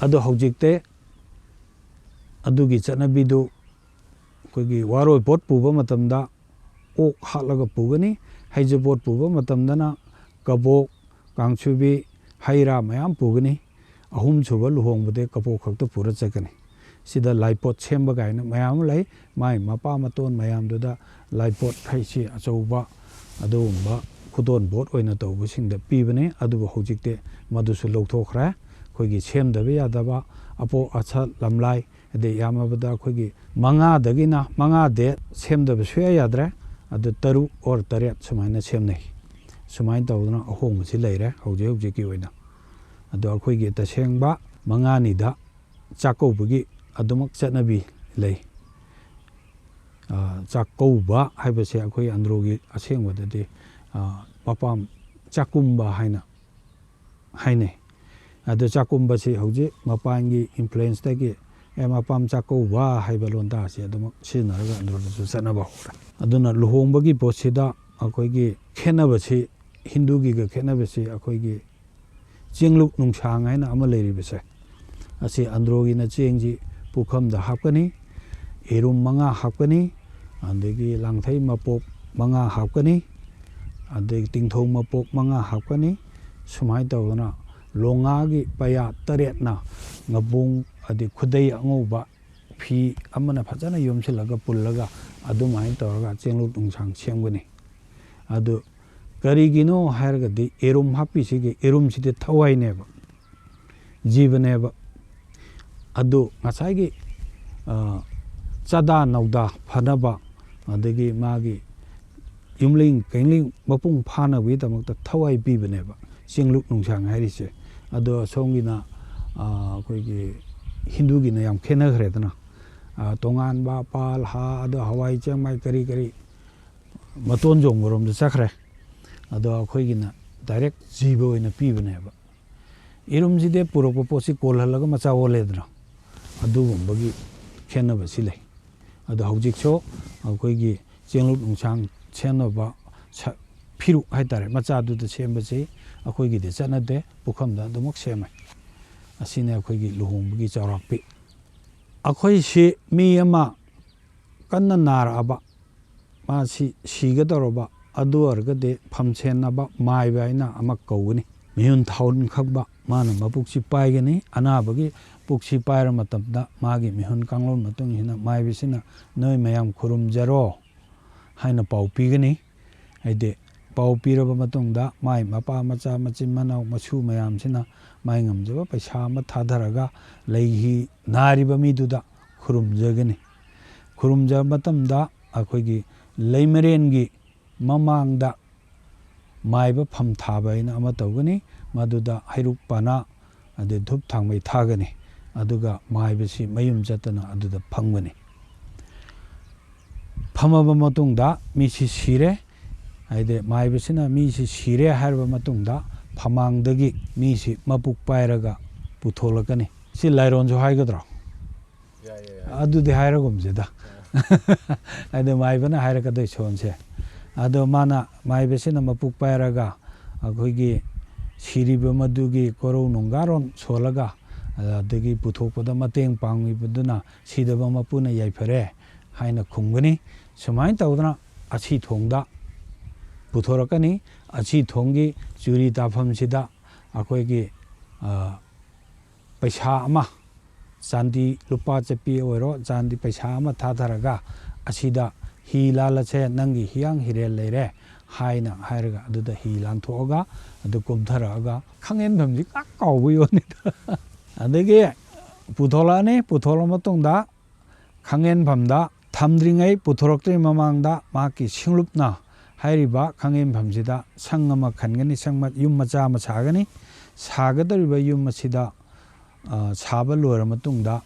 ꯑꯗꯣ ꯍꯧꯖꯤꯛꯇꯤ ꯑꯗꯨꯒꯤ ꯆꯠꯅꯕꯤꯗꯨ ꯑꯩꯈꯣꯏꯒꯤ ꯋꯥꯔꯣꯏꯄꯣꯠ ꯄꯨꯕ ꯃꯇꯝꯗ ꯑꯣꯛ ꯍꯥꯠꯂꯒ ꯄꯨꯒꯅꯤ꯫ ꯍꯩꯖꯄꯣꯠ ꯄꯨꯕ ꯃꯇꯝꯗꯅ ꯀꯕꯣꯛ, ꯀꯥꯡꯁꯨꯕꯤ, ꯍꯩ ꯔꯥ ꯃꯌꯥꯝ ꯄꯨꯒꯅꯤ꯫ ꯑꯍꯨꯝꯁꯨꯕ ꯂꯨꯍꯣꯡꯕꯗꯤ ꯀꯕꯣꯛ ꯈꯛꯇ ꯄꯨꯔ ꯆꯠꯀꯅꯤ꯫ ꯁꯤꯗ ꯂꯥꯏꯄꯣꯠ ꯁꯦꯝꯕ ꯀꯥꯏꯅ ꯃꯌꯥꯝ ꯑꯃ ꯂꯩ꯫ ꯃꯥꯏ ꯃꯄꯥ ꯃꯇꯣꯟ ꯃꯌꯥꯝꯗꯨꯗ ꯂꯥꯏꯄꯣꯠ ꯍꯥꯏꯁꯤ ꯑꯆꯧꯕ ꯑꯗꯨꯒꯨꯝꯕ ꯈꯨꯗꯣꯟ ꯄꯣꯠ ꯑꯣꯏꯅ ꯇꯧꯕꯁꯤꯡꯗ ꯄꯤꯕꯅꯤ꯫ ꯑꯗꯨꯕꯨ ꯍꯧꯖꯤꯛꯇꯤ ꯃꯗꯨꯁꯨ ꯂꯧꯊꯣꯛꯈ꯭ꯔꯦ꯫ ꯑꯩꯈꯣꯏꯒꯤ ꯁꯦꯝꯗꯕ ꯌꯥꯗꯕ ꯑꯄꯣꯛ ꯑꯁꯠ ꯂꯝꯂꯥꯏ, ꯑꯗꯩ ꯌꯥꯝꯃꯕꯗ ꯑꯩꯈꯣꯏꯒꯤ ꯃꯉꯥꯗꯒꯤꯅ, ꯃꯉꯥꯗꯤ ꯁꯦꯝꯗꯕ ꯁꯨꯡꯌꯥ ꯌꯥꯗ꯭ꯔꯦ꯫ ꯑꯗꯨ ꯇꯔꯨꯛ ꯑꯣꯔ ꯇꯔꯦꯠ ꯁꯨꯃꯥꯏꯅ ꯁꯦꯝꯅꯩ꯫ ꯁꯨꯃꯥꯏꯅ ꯇꯧꯗꯅ ꯑꯍꯣꯡꯕꯁꯤ ꯂꯩꯔꯦ ꯍꯧꯖꯤꯛ ꯍꯧꯖꯤꯛꯀꯤ ꯑꯣꯏꯅ꯫ ꯑꯗꯣ ꯑꯩꯈꯣꯏꯒꯤ ꯇꯁꯦꯡꯕ ꯃꯉꯥꯅꯤꯗ ꯆꯥꯛꯀꯧꯕꯒꯤ ꯑꯗꯨꯃꯛ ꯆꯠꯅꯕꯤ ꯂꯩ꯫ ꯑ, ꯆꯥꯛꯀꯧꯕ ꯍꯥꯏꯕꯁꯦ ꯑꯩꯈꯣꯏ ꯑꯟꯗ꯭ꯔꯣꯒꯤ ꯑꯁꯦꯡꯕꯗꯗꯤ, ꯑ, ꯃꯄꯥꯝ ꯆꯥꯛꯀꯨꯝꯕ ꯍꯥꯏꯅ ꯍꯥꯏꯅꯩ꯫ ꯑꯗꯨ ꯆꯥꯛꯀꯨꯝꯕꯁꯤ ꯍꯧꯖꯤꯛ ꯃꯄꯥꯟꯒꯤ ꯏꯟꯐ꯭ꯂꯨꯌꯦꯟꯁꯇꯒꯤ, "ꯑꯦ, ꯃꯄꯥꯝ ꯆꯥꯛꯀꯧꯕ" ꯍꯥꯏꯕ ꯂꯣꯟꯗꯥꯁꯦ ꯑꯗꯨꯃꯛ ꯁꯤꯖꯤꯟꯅꯔꯒ ꯑꯟꯗ꯭ꯔꯣꯗꯁꯨ ꯆꯠꯅꯕ ꯍꯧꯔꯦ꯫ ꯑꯗꯨꯅ ꯂꯨꯍꯣꯡꯕꯒꯤ ꯄꯣꯠꯁꯤꯗ ꯑꯩꯈꯣꯏꯒꯤ ꯈꯦꯠꯅꯕꯁꯤ, ꯍꯤꯟꯗꯨꯒꯤꯒ ꯈꯦꯠꯅꯕꯁꯤ ꯑꯩꯈꯣꯏꯒꯤ ꯆꯦꯡꯂꯨꯛ ꯅꯨꯡꯁꯥꯡ ꯍꯥꯏꯅ ꯑꯃ ꯂꯩꯔꯤꯕꯁꯦ, ꯑꯁꯤ ꯑꯟꯗ꯭ꯔꯣꯒꯤꯅ ꯆꯦꯡꯁꯤ ꯄꯨꯈꯝꯗ ꯍꯥꯞꯀꯅꯤ, ꯌꯦꯔꯨꯝ ꯃꯉꯥ ꯍꯥꯞꯀꯅꯤ, ꯑꯗꯒꯤ ꯂꯥꯡꯊꯩ ꯃꯄꯣꯞ ꯃꯉꯥ ꯍꯥꯞꯀꯅꯤ, ꯑꯗꯒꯤ ꯇꯤꯡꯊꯧ ꯃꯄꯣꯞ ꯃꯉꯥ ꯍꯥꯞꯀꯅꯤ꯫ ꯁꯨꯃꯥꯏꯅ ꯇꯧꯗꯅ ꯂꯣꯉꯥꯒꯤ ꯄꯩꯌꯥ ꯇꯔꯦꯠꯅ ꯉꯕꯣꯡ, ꯑꯗꯩ ꯈꯨꯗꯩ ꯑꯉꯧꯕ, ꯐꯤ ꯑꯃꯅ ꯐꯖꯅ ꯌꯣꯝꯁꯤꯜꯂꯒ ꯄꯨꯜꯂꯒ ꯑꯗꯨꯃꯥꯏꯅ ꯇꯧꯔꯒ ꯆꯦꯡꯂꯨꯛ ꯅꯨꯡꯁꯥꯡ ꯁꯦꯝꯒꯅꯤ꯫ ꯑꯗꯨ ꯀꯔꯤꯒꯤꯅꯣ ꯍꯥꯏꯔꯒꯗꯤ ꯌꯦꯔꯨꯝ ꯍꯥꯞꯄꯤꯁꯤꯒꯤ, ꯌꯦꯔꯨꯝꯁꯤꯗꯤ ꯊꯋꯥꯏꯅꯦꯕ, ꯖꯤꯕꯅꯦꯕ꯫ ꯑꯗꯨ ꯉꯁꯥꯏꯒꯤ, ꯑ, ꯆꯥꯗꯥ ꯅꯧꯗꯥ ꯐꯅꯕ, ꯑꯗꯒꯤ ꯃꯥꯒꯤ ꯌꯨꯝꯂꯤꯡ ꯀꯩꯂꯤꯡ ꯃꯄꯨꯡ ꯐꯥꯅꯕꯒꯤꯗꯃꯛꯇ ꯊꯋꯥꯏ ꯄꯤꯕꯅꯦꯕ ꯆꯦꯡꯂꯨꯛ ꯅꯨꯡꯁꯥꯡ ꯍꯥꯏꯔꯤꯁꯦ꯫ ꯑꯗꯣ ꯑꯁꯣꯝꯒꯤꯅ, ꯑ, ꯑꯩꯈꯣꯏꯒꯤ ꯍꯤꯟꯗꯨꯒꯤꯅ ꯌꯥꯝ ꯈꯦꯠꯅꯈ꯭ꯔꯦꯗꯅ꯫ ꯑ, ꯇꯣꯉꯥꯟꯕ ꯄꯥꯜ, ꯍꯥ, ꯑꯗꯣ ꯍꯋꯥꯏ ꯆꯦꯡꯋꯥꯏ ꯀꯔꯤ ꯀꯔꯤ ꯃꯇꯣꯟ ꯆꯣꯡꯕꯔꯣꯝꯗ ꯆꯠꯈ꯭ꯔꯦ꯫ ꯑꯗꯣ ꯑꯩꯈꯣꯏꯒꯤꯅ ꯗꯥꯏꯔꯦꯛ ꯖꯤꯕ ꯑꯣꯏꯅ ꯄꯤꯕꯅꯦꯕ꯫ ꯌꯦꯔꯨꯝꯁꯤꯗꯤ ꯄꯨꯔꯛꯄ ꯄꯣꯠꯁꯤ ꯀꯣꯜꯍꯜꯂꯒ ꯃꯆꯥ ꯑꯣꯜꯂꯦꯗꯅ, ꯑꯗꯨꯒꯨꯝꯕꯒꯤ ꯈꯦꯠꯅꯕꯁꯤ ꯂꯩ꯫ ꯑꯗꯣ ꯍꯧꯖꯤꯛꯁꯨ ꯑꯩꯈꯣꯏꯒꯤ ꯆꯦꯡꯂꯨꯛ ꯅꯨꯡꯁꯥꯡ ꯁꯦꯝꯅꯕ ꯁ-, ꯐꯤꯔꯨꯛ ꯍꯥꯏꯇꯥꯔꯦ, ꯃꯆꯥꯗꯨꯗ ꯁꯦꯝꯕꯁꯤ ꯑꯩꯈꯣꯏꯒꯤꯗꯤ ꯆꯠꯅꯗꯦ, ꯄꯨꯈꯝꯗ ꯑꯗꯨꯃꯛ ꯁꯦꯝꯃꯦ꯫ ꯑꯁꯤꯅꯤ ꯑꯩꯈꯣꯏꯒꯤ ꯂꯨꯍꯣꯡꯕꯒꯤ ꯆꯥꯎꯔꯥꯛꯄꯤ꯫ ꯑꯩꯈꯣꯏꯁꯤ ꯃꯤ ꯑꯃ ꯀꯟꯅ ꯅꯥꯔꯛꯑꯕ, ꯃꯥꯁꯤ ꯁꯤꯒꯗꯧꯔꯕ, ꯑꯗꯨ ꯑꯣꯏꯔꯒꯗꯤ ꯐꯝꯁꯦꯟꯅꯕ ꯃꯥꯏꯕ ꯍꯥꯏꯅ ꯑꯃ ꯀꯧꯒꯅꯤ꯫ ꯃꯤꯍꯨꯟ ꯊꯥꯍꯨꯟ ꯈꯪꯕ ꯃꯥꯅ ꯃꯄꯨꯛꯁꯤ ꯄꯥꯏꯒꯅꯤ꯫ ꯑꯅꯥꯕꯒꯤ ꯄꯨꯛꯁꯤ ꯄꯥꯏꯔ ꯃꯇꯝꯗ ꯃꯥꯒꯤ ꯃꯤꯍꯨꯟ ꯀꯥꯡꯂꯣꯟ ꯃꯇꯨꯡ ꯏꯟꯅ ꯃꯥꯏꯕꯁꯤꯅ "ꯅꯣꯏ ꯃꯌꯥꯝ ꯈꯨꯔꯨꯝꯖꯔꯣ" ꯍꯥꯏꯅ ꯄꯥꯎ ꯄꯤꯒꯅꯤ꯫ ꯍꯥꯏꯗꯤ ꯄꯥꯎ ꯄꯤꯔꯕ ꯃꯇꯨꯡꯗ ꯃꯥꯏ ꯃꯄꯥ, ꯃꯆꯥ, ꯃꯆꯤꯟ ꯃꯅꯥꯎ, ꯃꯁꯨ ꯃꯌꯥꯝꯁꯤꯅ ꯃꯥꯏ ꯉꯝꯖꯕ ꯄꯩꯁꯥ ꯑꯃ ꯊꯥꯗꯔꯒ ꯂꯩꯍꯤ ꯅꯥꯔꯤꯕ ꯃꯤꯗꯨꯗ ꯈꯨꯔꯨꯝꯖꯒꯅꯤ꯫ ꯈꯨꯔꯨꯝꯖꯕ ꯃꯇꯝꯗ ꯑꯩꯈꯣꯏꯒꯤ ꯂꯩꯃꯔꯦꯟꯒꯤ ꯃꯃꯥꯡꯗ ꯃꯥꯏꯕ ꯐꯝ ꯊꯥꯕ ꯍꯥꯏꯅ ꯑꯃ ꯇꯧꯒꯅꯤ꯫ ꯃꯗꯨꯗ ꯍꯩꯔꯨꯛ ꯄꯅꯥ ꯑꯗꯩ ꯙꯨꯞ ꯊꯥꯡꯃꯩ ꯊꯥꯒꯅꯤ꯫ ꯑꯗꯨꯒ ꯃꯥꯏꯕꯁꯤ ꯃꯌꯨꯝ ꯆꯠꯇꯅ ꯑꯗꯨꯗ ꯐꯝꯒꯅꯤ꯫ ꯐꯝꯃꯕ ꯃꯇꯨꯡꯗ ꯃꯤꯁꯤ ꯁꯤꯔꯦ, ꯍꯥꯏꯗꯤ ꯃꯥꯏꯕꯁꯤꯅ ꯃꯤꯁꯤ ꯁꯤꯔꯦ ꯍꯥꯏꯔꯕ ꯃꯇꯨꯡꯗ ꯐꯃꯥꯡꯗꯒꯤ ꯃꯤꯁꯤ ꯃꯄꯨꯛ ꯄꯥꯏꯔꯒ ꯄꯨꯊꯣꯛꯂꯛꯀꯅꯤ꯫ ꯁꯤ ꯂꯥꯏꯔꯣꯟꯁꯨ ꯍꯥꯏꯒꯗ꯭ꯔꯣ? ꯑꯗꯨꯗꯤ ꯍꯥꯏꯔꯒꯨꯝꯁꯤꯗ꯫ ꯑꯗꯨ ꯃꯥꯏꯕꯅ ꯍꯥꯏꯔꯛꯀꯗꯣꯏ ꯁꯣꯟꯁꯦ꯫ ꯑꯗꯣ ꯃꯥꯅ, ꯃꯥꯏꯕꯁꯤꯅ ꯃꯄꯨꯛ ꯄꯥꯏꯔꯒ ꯑꯩꯈꯣꯏꯒꯤ ꯁꯤꯔꯤꯕ ꯃꯗꯨꯒꯤ ꯀꯣꯔꯧ ꯅꯨꯡꯒꯥꯔꯣꯟ ꯁꯣꯜꯂꯒ, ꯑꯗꯒꯤ ꯄꯨꯊꯣꯛꯄꯗ ꯃꯇꯦꯡ ꯄꯥꯡꯕꯤꯕꯗꯨꯅ ꯁꯤꯗꯕ ꯃꯄꯨꯅ ꯌꯥꯏꯐꯔꯦ ꯍꯥꯏꯅ ꯈꯨꯝꯒꯅꯤ꯫ ꯁꯨꯃꯥꯏꯅ ꯇꯧꯗꯅ ꯑꯁꯤ ꯊꯣꯡꯗ ꯄꯨꯊꯣꯔꯛꯀꯅꯤ꯫ ꯑꯁꯤ ꯊꯣꯡꯒꯤ ꯆꯨꯔꯤ ꯇꯥꯐꯝꯁꯤꯗ ꯑꯩꯈꯣꯏꯒꯤ, ꯑ, ꯄꯩꯁꯥ ꯑꯃ, ꯆꯥꯟꯗꯤ ꯂꯨꯄꯥ ꯆꯠꯄꯤ ꯑꯣꯏꯔꯣ, ꯆꯥꯟꯗꯤ ꯄꯩꯁꯥ ꯑꯃ ꯊꯥꯊꯔꯒ, "ꯑꯁꯤꯗ ꯍꯤ ꯂꯥꯜꯂꯁꯦ, ꯅꯪꯒꯤ ꯍꯤꯌꯥꯡ ꯍꯤꯔꯦꯟ ꯂꯩꯔꯦ" ꯍꯥꯏꯅ ꯍꯥꯏꯔꯒ ꯑꯗꯨꯗ ꯍꯤ ꯂꯥꯟꯊꯣꯛꯑꯒ ꯑꯗꯨ ꯀꯨꯝꯊꯔꯛꯑꯒ ꯈꯥꯡꯉꯦꯟꯐꯝꯁꯤ ꯀꯥ ꯀꯥꯎꯕ ꯌꯣꯟꯅꯤꯗ꯫ ꯑꯗꯒꯤ ꯄꯨꯊꯣꯛꯂꯛꯑꯅꯤ꯫ ꯄꯨꯊꯣꯛꯂ ꯃꯇꯨꯡꯗ ꯈꯥꯡꯉꯦꯟꯐꯝꯗ ꯊꯝꯗ꯭ꯔꯤꯉꯩ, ꯄꯨꯊꯣꯔꯛꯇ꯭ꯔꯤꯉꯩ ꯃꯃꯥꯡꯗ ꯃꯍꯥꯛꯀꯤ ꯁꯤꯡꯂꯨꯞꯅ ꯍꯥꯏꯔꯤꯕ ꯈꯥꯡꯉꯦꯟꯐꯝꯁꯤꯗ ꯁꯪ ꯑꯃ ꯈꯟꯒꯅꯤ, ꯁꯪ ꯃ-, ꯌꯨꯝ ꯃꯆꯥ ꯑꯃ ꯁꯥꯒꯅꯤ꯫ ꯁꯥꯒꯗꯧꯔꯤꯕ ꯌꯨꯝ ꯑꯁꯤꯗ, ꯑ, ꯁꯥꯕ ꯂꯣꯏꯔ ꯃꯇꯨꯡꯗ,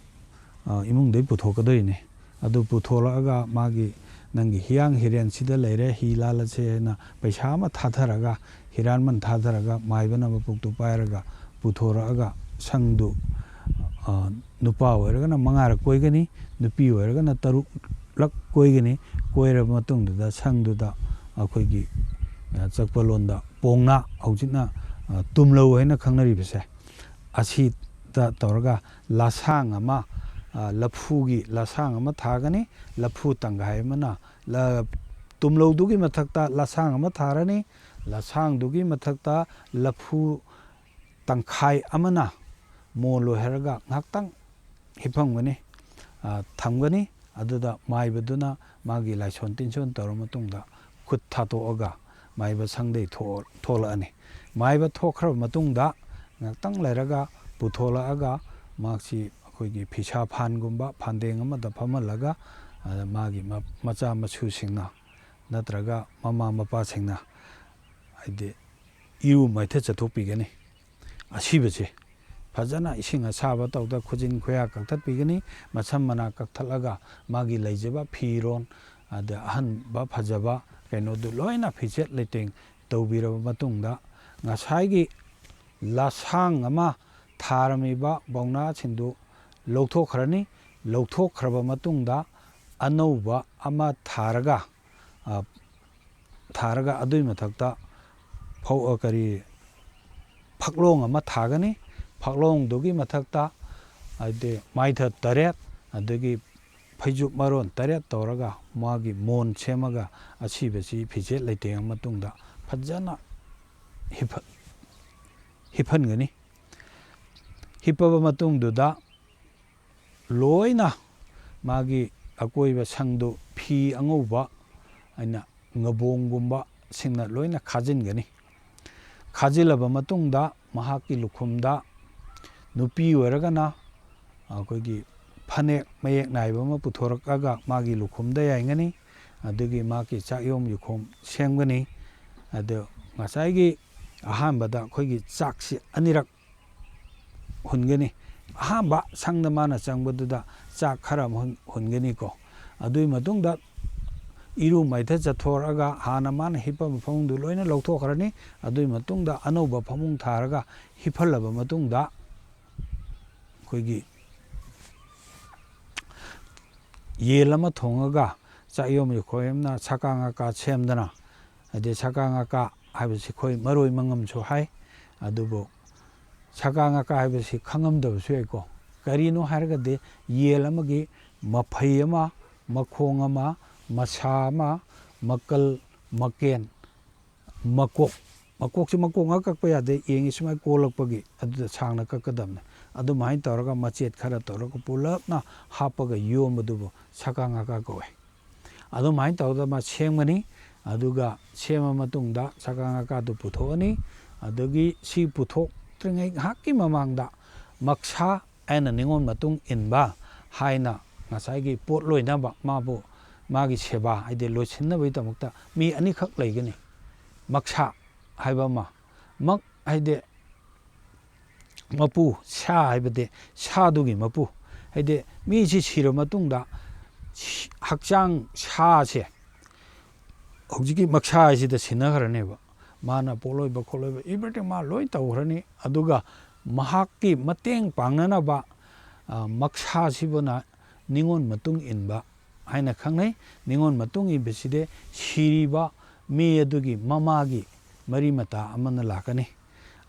ꯑ, ꯏꯃꯨꯡꯗꯩ ꯄꯨꯊꯣꯛꯀꯗꯣꯏꯅꯤ꯫ ꯑꯗꯨ ꯄꯨꯊꯣꯔꯛꯑꯒ ꯃꯥꯒꯤ "ꯅꯪꯒꯤ ꯍꯤꯌꯥꯡ ꯍꯤꯔꯦꯟꯁꯤꯗ ꯂꯩꯔꯦ, ꯍꯤ ꯂꯥꯜꯂꯁꯦ" ꯍꯥꯏꯅ ꯄꯩꯁꯥ ꯑꯃ ꯊꯥꯊꯔꯒ, ꯍꯤꯔꯥꯟꯃꯟ ꯊꯥꯊꯔꯒ, ꯃꯥꯏꯕꯅ ꯃꯄꯨꯛꯇꯨ ꯄꯥꯏꯔꯒ ꯄꯨꯊꯣꯔꯛꯑꯒ ꯁꯪꯗꯨ, ꯑ, ꯅꯨꯄꯥ ꯑꯣꯏꯔꯒꯅ ꯃꯉꯥꯔꯛ ꯀꯣꯏꯒꯅꯤ, ꯅꯨꯄꯤ ꯑꯣꯏꯔꯒꯅ ꯇꯔꯨꯛꯂꯛ ꯀꯣꯏꯒꯅꯤ꯫ ꯀꯣꯏꯔꯕ ꯃꯇꯨꯡꯗꯨꯗ ꯁꯪꯗꯨꯗ ꯑꯩꯈꯣꯏꯒꯤ, ꯑ, ꯆꯛꯄꯂꯣꯟꯗ ꯄꯣꯡꯅꯥ, ꯍꯧꯖꯤꯛꯅ, ꯑ, ꯇꯨꯝꯂꯧ ꯍꯥꯏꯅ ꯈꯪꯅꯔꯤꯕꯁꯦ, ꯑꯁꯤꯗ ꯇꯧꯔꯒ ꯂꯁꯥꯡ ꯑꯃ, ꯑ, ꯂꯐꯨꯒꯤ ꯂꯁꯥꯡ ꯑꯃ ꯊꯥꯒꯅꯤ꯫ ꯂꯐꯨ ꯇꯪꯈꯥꯏ ꯑꯃꯅ ꯂ-, ꯇꯨꯝꯂꯧꯗꯨꯒꯤ ꯃꯊꯛꯇ ꯂꯁꯥꯡ ꯑꯃ ꯊꯥꯔꯅꯤ꯫ ꯂꯁꯥꯡꯗꯨꯒꯤ ꯃꯊꯛꯇ ꯂꯐꯨ ꯇꯪꯈꯥꯏ ꯑꯃꯅ ꯃꯣꯟ ꯂꯣꯏꯍꯔꯒ ꯉꯥꯏꯍꯥꯛꯇꯪ ꯍꯤꯞꯐꯝꯒꯅꯤ, ꯊꯝꯒꯅꯤ꯫ ꯑꯗꯨꯗ ꯃꯥꯏꯕꯗꯨꯅ ꯃꯥꯒꯤ ꯂꯥꯏꯁꯣꯟ ꯇꯤꯟꯁꯣꯟ ꯇꯧꯔ ꯃꯇꯨꯡꯗ ꯈꯨꯠ ꯊꯥꯗꯣꯛꯑꯒ ꯃꯥꯏꯕ ꯁꯪꯗꯩ ꯊꯣꯛꯂꯛꯑꯅꯤ꯫ ꯃꯥꯏꯕ ꯊꯣꯛꯈ꯭ꯔꯕ ꯃꯇꯨꯡꯗ ꯉꯥꯛꯇꯪ ꯂꯩꯔꯒ ꯄꯨꯊꯣꯛꯂꯛꯑꯒ ꯃꯍꯥꯛꯁꯤ ꯑꯩꯈꯣꯏꯒꯤ ꯐꯤꯁꯥ ꯐꯥꯟꯒꯨꯝꯕ ꯐꯥꯟꯗꯦꯡ ꯑꯃꯗ ꯐꯝꯍꯜꯂꯒ ꯃꯥꯒꯤ ꯃꯆꯥ ꯃꯁꯨꯁꯤꯡꯅ ꯅꯠꯇ꯭ꯔꯒ ꯃꯃꯥ ꯃꯄꯥꯁꯤꯡꯅ ꯍꯥꯏꯗꯤ ꯏꯔꯨ ꯃꯥꯏꯊ ꯆꯠꯊꯣꯛꯄꯤꯒꯅꯤ꯫ ꯑꯁꯤꯕꯁꯦ ꯐꯖꯅ ꯏꯁꯤꯡ ꯑꯁꯥꯕ ꯇꯧꯗ ꯈꯨꯖꯤꯟ ꯈꯨꯌꯥ ꯀꯛꯊꯠꯄꯤꯒꯅꯤ꯫ ꯃꯁꯝ ꯃꯅꯥ ꯀꯛꯊꯠꯂꯒ ꯃꯥꯒꯤ ꯂꯩꯖꯕ ꯐꯤꯔꯣꯟ, ꯑꯗ ꯑꯍꯟꯕ ꯐꯖꯕ ꯀꯩꯅꯣꯗꯨ ꯂꯣꯏꯅ ꯐꯤꯖꯦꯠ ꯂꯩꯇꯦꯡ ꯇꯧꯕꯤꯔꯕ ꯃꯇꯨꯡꯗ ꯉꯁꯥꯏꯒꯤ ꯂꯁꯥꯡ ꯑꯃ ꯊꯥꯔꯝꯃꯤꯕ ꯕꯧꯅꯥꯁꯤꯡꯗꯨ ꯂꯧꯊꯣꯛꯈ꯭ꯔꯅꯤ꯫ ꯂꯧꯊꯣꯛꯈ꯭ꯔꯕ ꯃꯇꯨꯡꯗ ꯑꯅꯧꯕ ꯑꯃ ꯊꯥꯔꯒ ꯊꯥꯔꯒ ꯑꯗꯨꯒꯤ ꯃꯊꯛꯇ ꯐꯧ ꯀꯔꯤ ꯐꯛꯂꯣꯡ ꯑꯃ ꯊꯥꯒꯅꯤ꯫ ꯐꯛꯂꯣꯡꯗꯨꯒꯤ ꯃꯊꯛꯇ ꯍꯥꯏꯗꯤ ꯃꯥꯏꯊ ꯇꯔꯦꯠ ꯑꯗꯒꯤ ꯐꯩꯖꯨꯞ ꯃꯔꯣꯟ ꯇꯔꯦꯠ ꯇꯧꯔꯒ ꯃꯥꯒꯤ ꯃꯣꯟ ꯁꯦꯝꯃꯒ ꯑꯁꯤꯕꯁꯤ ꯐꯤꯖꯦꯠ ꯂꯩꯇꯦꯡꯉ ꯃꯇꯨꯡꯗ ꯐꯖꯅ ꯍꯤꯞꯍꯟꯒꯅꯤ꯫ ꯍꯤꯞꯄꯕ ꯃꯇꯨꯡꯗꯨꯗ ꯂꯣꯏꯅ ꯃꯥꯒꯤ ꯑꯀꯣꯏꯕ ꯁꯪꯗꯨ ꯐꯤ ꯑꯉꯧꯕ ꯑꯩꯅ ꯉꯕꯣꯡꯒꯨꯝꯕꯁꯤꯡꯅ ꯂꯣꯏꯅ ꯈꯥꯖꯤꯟꯒꯅꯤ꯫ ꯈꯥꯖꯤꯜꯂꯕ ꯃꯇꯨꯡꯗ ꯃꯍꯥꯛꯀꯤ ꯂꯨꯈꯨꯝꯗ ꯅꯨꯄꯤ ꯑꯣꯏꯔꯒꯅ ꯑꯩꯈꯣꯏꯒꯤ ꯐꯅꯦꯛ ꯃꯌꯦꯛ ꯅꯥꯏꯕ ꯑꯃ ꯄꯨꯊꯣꯔꯛꯑꯒ ꯃꯥꯒꯤ ꯂꯨꯈꯨꯝꯗ ꯌꯥꯏꯒꯅꯤ꯫ ꯑꯗꯨꯒꯤ ꯃꯥꯒꯤ ꯆꯥꯛꯌꯣꯝ ꯌꯨꯈꯣꯝ ꯁꯦꯝꯒꯅꯤ꯫ ꯑꯗꯨ ꯉꯁꯥꯏꯒꯤ ꯑꯍꯥꯟꯕꯗ ꯑꯩꯈꯣꯏꯒꯤ ꯆꯥꯛꯁꯤ ꯑꯅꯤꯔꯛ ꯍꯨꯟꯒꯅꯤ꯫ ꯑꯍꯥꯟꯕ ꯁꯪꯗ ꯃꯥꯅ ꯆꯪꯕꯗꯨꯗ ꯆꯥꯛ ꯈꯔ ꯑꯃ ꯍꯨꯟꯒꯅꯤꯀꯣ꯫ ꯑꯗꯨꯒꯤ ꯃꯇꯨꯡꯗ ꯏꯔꯨ ꯃꯥꯏꯊ ꯆꯠꯊꯣꯔꯛꯑꯒ ꯍꯥꯟꯅ ꯃꯥꯅ ꯍꯤꯞꯄ ꯐꯃꯨꯡꯗꯨ ꯂꯣꯏꯅ ꯂꯧꯊꯣꯛꯈ꯭ꯔꯅꯤ꯫ ꯑꯗꯨꯒꯤ ꯃꯇꯨꯡꯗ ꯑꯅꯧꯕ ꯐꯃꯨꯡ ꯊꯥꯔꯒ ꯍꯤꯞꯍꯜꯂꯕ ꯃꯇꯨꯡꯗ ꯑꯩꯈꯣꯏꯒꯤ ꯌꯦꯟ ꯑꯃ ꯊꯣꯡꯉꯒ ꯆꯥꯛꯌꯣꯝ ꯌꯨꯈꯣꯝꯅ ꯁꯥꯀꯥ ꯉꯥꯀꯥ ꯁꯦꯝꯗꯅ, ꯑꯗꯩ ꯁꯥꯀꯥ ꯉꯥꯀꯥ ꯍꯥꯏꯕꯁꯤ ꯑꯩꯈꯣꯏ ꯃꯔꯣꯏ ꯃꯉꯝꯁꯨ ꯍꯥꯏ꯫ ꯑꯗꯨꯕꯨ ꯁꯥꯀꯥ ꯉꯥꯀꯥ ꯍꯥꯏꯕꯁꯤ ꯈꯪꯉꯝꯗꯕꯁꯨ ꯌꯥꯏꯀꯣ꯫ ꯀꯔꯤꯅꯣ ꯍꯥꯏꯔꯒꯗꯤ ꯌꯦꯟ ꯑꯃꯒꯤ ꯃꯐꯩ ꯑꯃ, ꯃꯈꯣꯡ ꯑꯃ, ꯃꯁꯥ ꯑꯃ, ꯃꯀꯜ, ꯃꯀꯦꯟ, ꯃꯀꯣꯛ꯫ ꯃꯀꯣꯛꯁꯤ ꯃꯀꯣꯛ ꯉꯥꯛ ꯀꯛꯄ ꯌꯥꯗꯦ, ꯌꯦꯡꯉꯤ ꯁꯨꯃꯥꯏꯅ ꯀꯣꯜꯂꯛꯄꯒꯤ, ꯑꯗꯨꯗ ꯁꯥꯡꯅ ꯀꯛꯀꯗꯕꯅꯦ꯫ ꯑꯗꯨꯃꯥꯏꯅ ꯇꯧꯔꯒ ꯃꯆꯦꯠ ꯈꯔ ꯇꯧꯔꯒ ꯄꯨꯂꯞꯅ ꯍꯥꯞꯄꯒ ꯌꯣꯝꯕꯗꯨꯕꯨ ꯁꯀꯥ ꯉꯥꯀꯥ ꯀꯧꯋꯦ꯫ ꯑꯗꯨꯃꯥꯏꯅ ꯇꯧꯗꯅ ꯃꯥ ꯁꯦꯝꯒꯅꯤ꯫ ꯑꯗꯨꯒ ꯁꯦꯝꯃ ꯃꯇꯨꯡꯗ ꯁꯀꯥ ꯉꯥꯀꯥꯗꯨ ꯄꯨꯊꯣꯛꯑꯅꯤ꯫ ꯑꯗꯒꯤ ꯁꯤ ꯄꯨꯊꯣꯛꯇ꯭ꯔꯤꯉꯩ ꯉꯥꯏꯍꯥꯛꯀꯤ ꯃꯃꯥꯡꯗ ꯃꯛꯁꯥ ꯍꯥꯏꯅ ꯅꯤꯉꯣꯜ ꯃꯇꯨꯡ ꯏꯟꯕ ꯍꯥꯏꯅ ꯉꯁꯥꯏꯒꯤ ꯄꯣꯠ ꯂꯣꯏꯅꯕ ꯃꯥꯕꯨ ꯃꯥꯒꯤ ꯁꯦꯕꯥ ꯍꯥꯏꯗꯤ ꯂꯣꯏꯁꯤꯟꯅꯕꯒꯤꯗꯃꯛꯇ ꯃꯤ ꯑꯅꯤꯈꯛ ꯂꯩꯒꯅꯤ꯫ ꯃꯛꯁꯥ ꯍꯥꯏꯕ ꯑꯃ, ꯃꯛ ꯍꯥꯏꯗꯤ ꯃꯄꯨ, ꯁꯥ ꯍꯥꯏꯕꯗꯤ ꯁꯥꯗꯨꯒꯤ ꯃꯄꯨ, ꯍꯥꯏꯗꯤ ꯃꯤꯁꯤ ꯁꯤꯔ ꯃꯇꯨꯡꯗ ꯁꯤ-, ꯍꯛꯆꯥꯡ ꯁꯥꯁꯦ ꯍꯧꯖꯤꯛꯀꯤ ꯃꯛꯁꯥ ꯍꯥꯏꯁꯤꯗ ꯁꯤꯟꯅꯈ꯭ꯔꯅꯦꯕ꯫ ꯃꯥꯅ ꯄꯣꯠꯂꯣꯏꯕ ꯈꯣꯠꯂꯣꯏꯕ everything ꯃꯥ ꯂꯣꯏ ꯇꯧꯈ꯭ꯔꯅꯤ꯫ ꯑꯗꯨꯒ ꯃꯍꯥꯛꯀꯤ ꯃꯇꯦꯡ ꯄꯥꯡꯅꯅꯕ, ꯑ, ꯃꯛꯁꯥꯁꯤꯕꯨꯅ ꯅꯤꯉꯣꯜ ꯃꯇꯨꯡ ꯏꯟꯕ ꯍꯥꯏꯅ ꯈꯪꯅꯩ꯫ ꯅꯤꯉꯣꯜ ꯃꯇꯨꯡ ꯏꯟꯕꯁꯤꯗꯤ ꯁꯤꯔꯤꯕ ꯃꯤ ꯑꯗꯨꯒꯤ ꯃꯃꯥꯒꯤ ꯃꯔꯤ ꯃꯇꯥ ꯑꯃꯅ ꯂꯥꯛꯀꯅꯤ꯫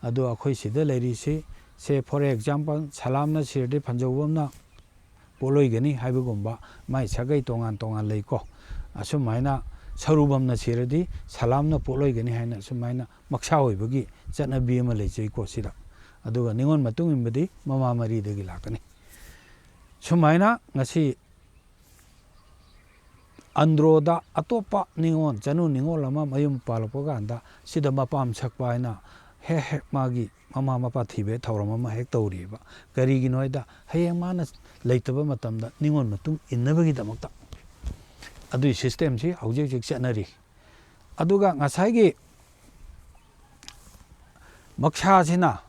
ꯑꯗꯣ ꯑꯩꯈꯣꯏ ꯁꯤꯗ ꯂꯩꯔꯤꯁꯤ, ꯁꯦ, for example, ꯁꯂꯥꯝꯅ ꯁꯤꯔꯗꯤ ꯐꯟꯖꯧꯕꯝꯅ ꯄꯣꯠꯂꯣꯏꯒꯅꯤ ꯍꯥꯏꯕꯒꯨꯝꯕ ꯃꯥꯏ ꯁꯥꯒꯩ ꯇꯣꯉꯥꯟ ꯇꯣꯉꯥꯟ ꯂꯩꯀꯣ꯫ ꯑꯁꯨꯃꯥꯏꯅ ꯁꯔꯨꯕꯝꯅ ꯁꯤꯔꯗꯤ ꯁꯂꯥꯝꯅ ꯄꯣꯠꯂꯣꯏꯒꯅꯤ ꯍꯥꯏꯅ ꯑꯁꯨꯃꯥꯏꯅ ꯃꯛꯁꯥ ꯑꯣꯏꯕꯒꯤ ꯆꯠꯅꯕꯤ ꯑꯃ ꯂꯩꯖꯩꯀꯣ ꯁꯤꯗ꯫ ꯑꯗꯨꯒ ꯅꯤꯉꯣꯜ ꯃꯇꯨꯡ ꯏꯟꯕꯗꯤ ꯃꯃꯥ ꯃꯔꯤꯗꯒꯤ ꯂꯥꯛꯀꯅꯤ꯫ ꯁꯨꯃꯥꯏꯅ ꯉꯁꯤ ꯑꯟꯗ꯭ꯔꯣꯗ ꯑꯇꯣꯞꯄ ꯅꯤꯉꯣꯜ, ꯆꯅꯨ ꯅꯤꯉꯣꯜ ꯑꯃ ꯃꯌꯨꯝ ꯄꯥꯜꯂꯛꯄ ꯀꯥꯟꯗ ꯁꯤꯗ ꯃꯄꯥꯝ ꯁꯛꯄ ꯍꯥꯏꯅ ꯍꯦꯛ ꯍꯦꯛ ꯃꯥꯒꯤ ꯃꯃꯥ ꯃꯄꯥ ꯊꯤꯕꯒꯤ ꯊꯧꯔꯝ ꯑꯃ ꯍꯦꯛ ꯇꯧꯔꯤꯕ꯫ ꯀꯔꯤꯒꯤꯅꯣ ꯍꯥꯏꯗ ꯍꯌꯦꯡ ꯃꯥꯅ ꯂꯩꯇꯕ ꯃꯇꯝꯗ ꯅꯤꯉꯣꯜ ꯃꯇꯨꯡ ꯏꯟꯅꯕꯒꯤꯗꯃꯛꯇ꯫ ꯑꯗꯨꯒꯤ systemꯁꯤ ꯍꯧꯖꯤꯛ ꯍꯧꯖꯤꯛ ꯆꯠꯅꯔꯤ꯫ ꯑꯗꯨꯒ ꯉꯁꯥꯏꯒꯤ ꯃꯛꯁꯥꯁꯤꯅ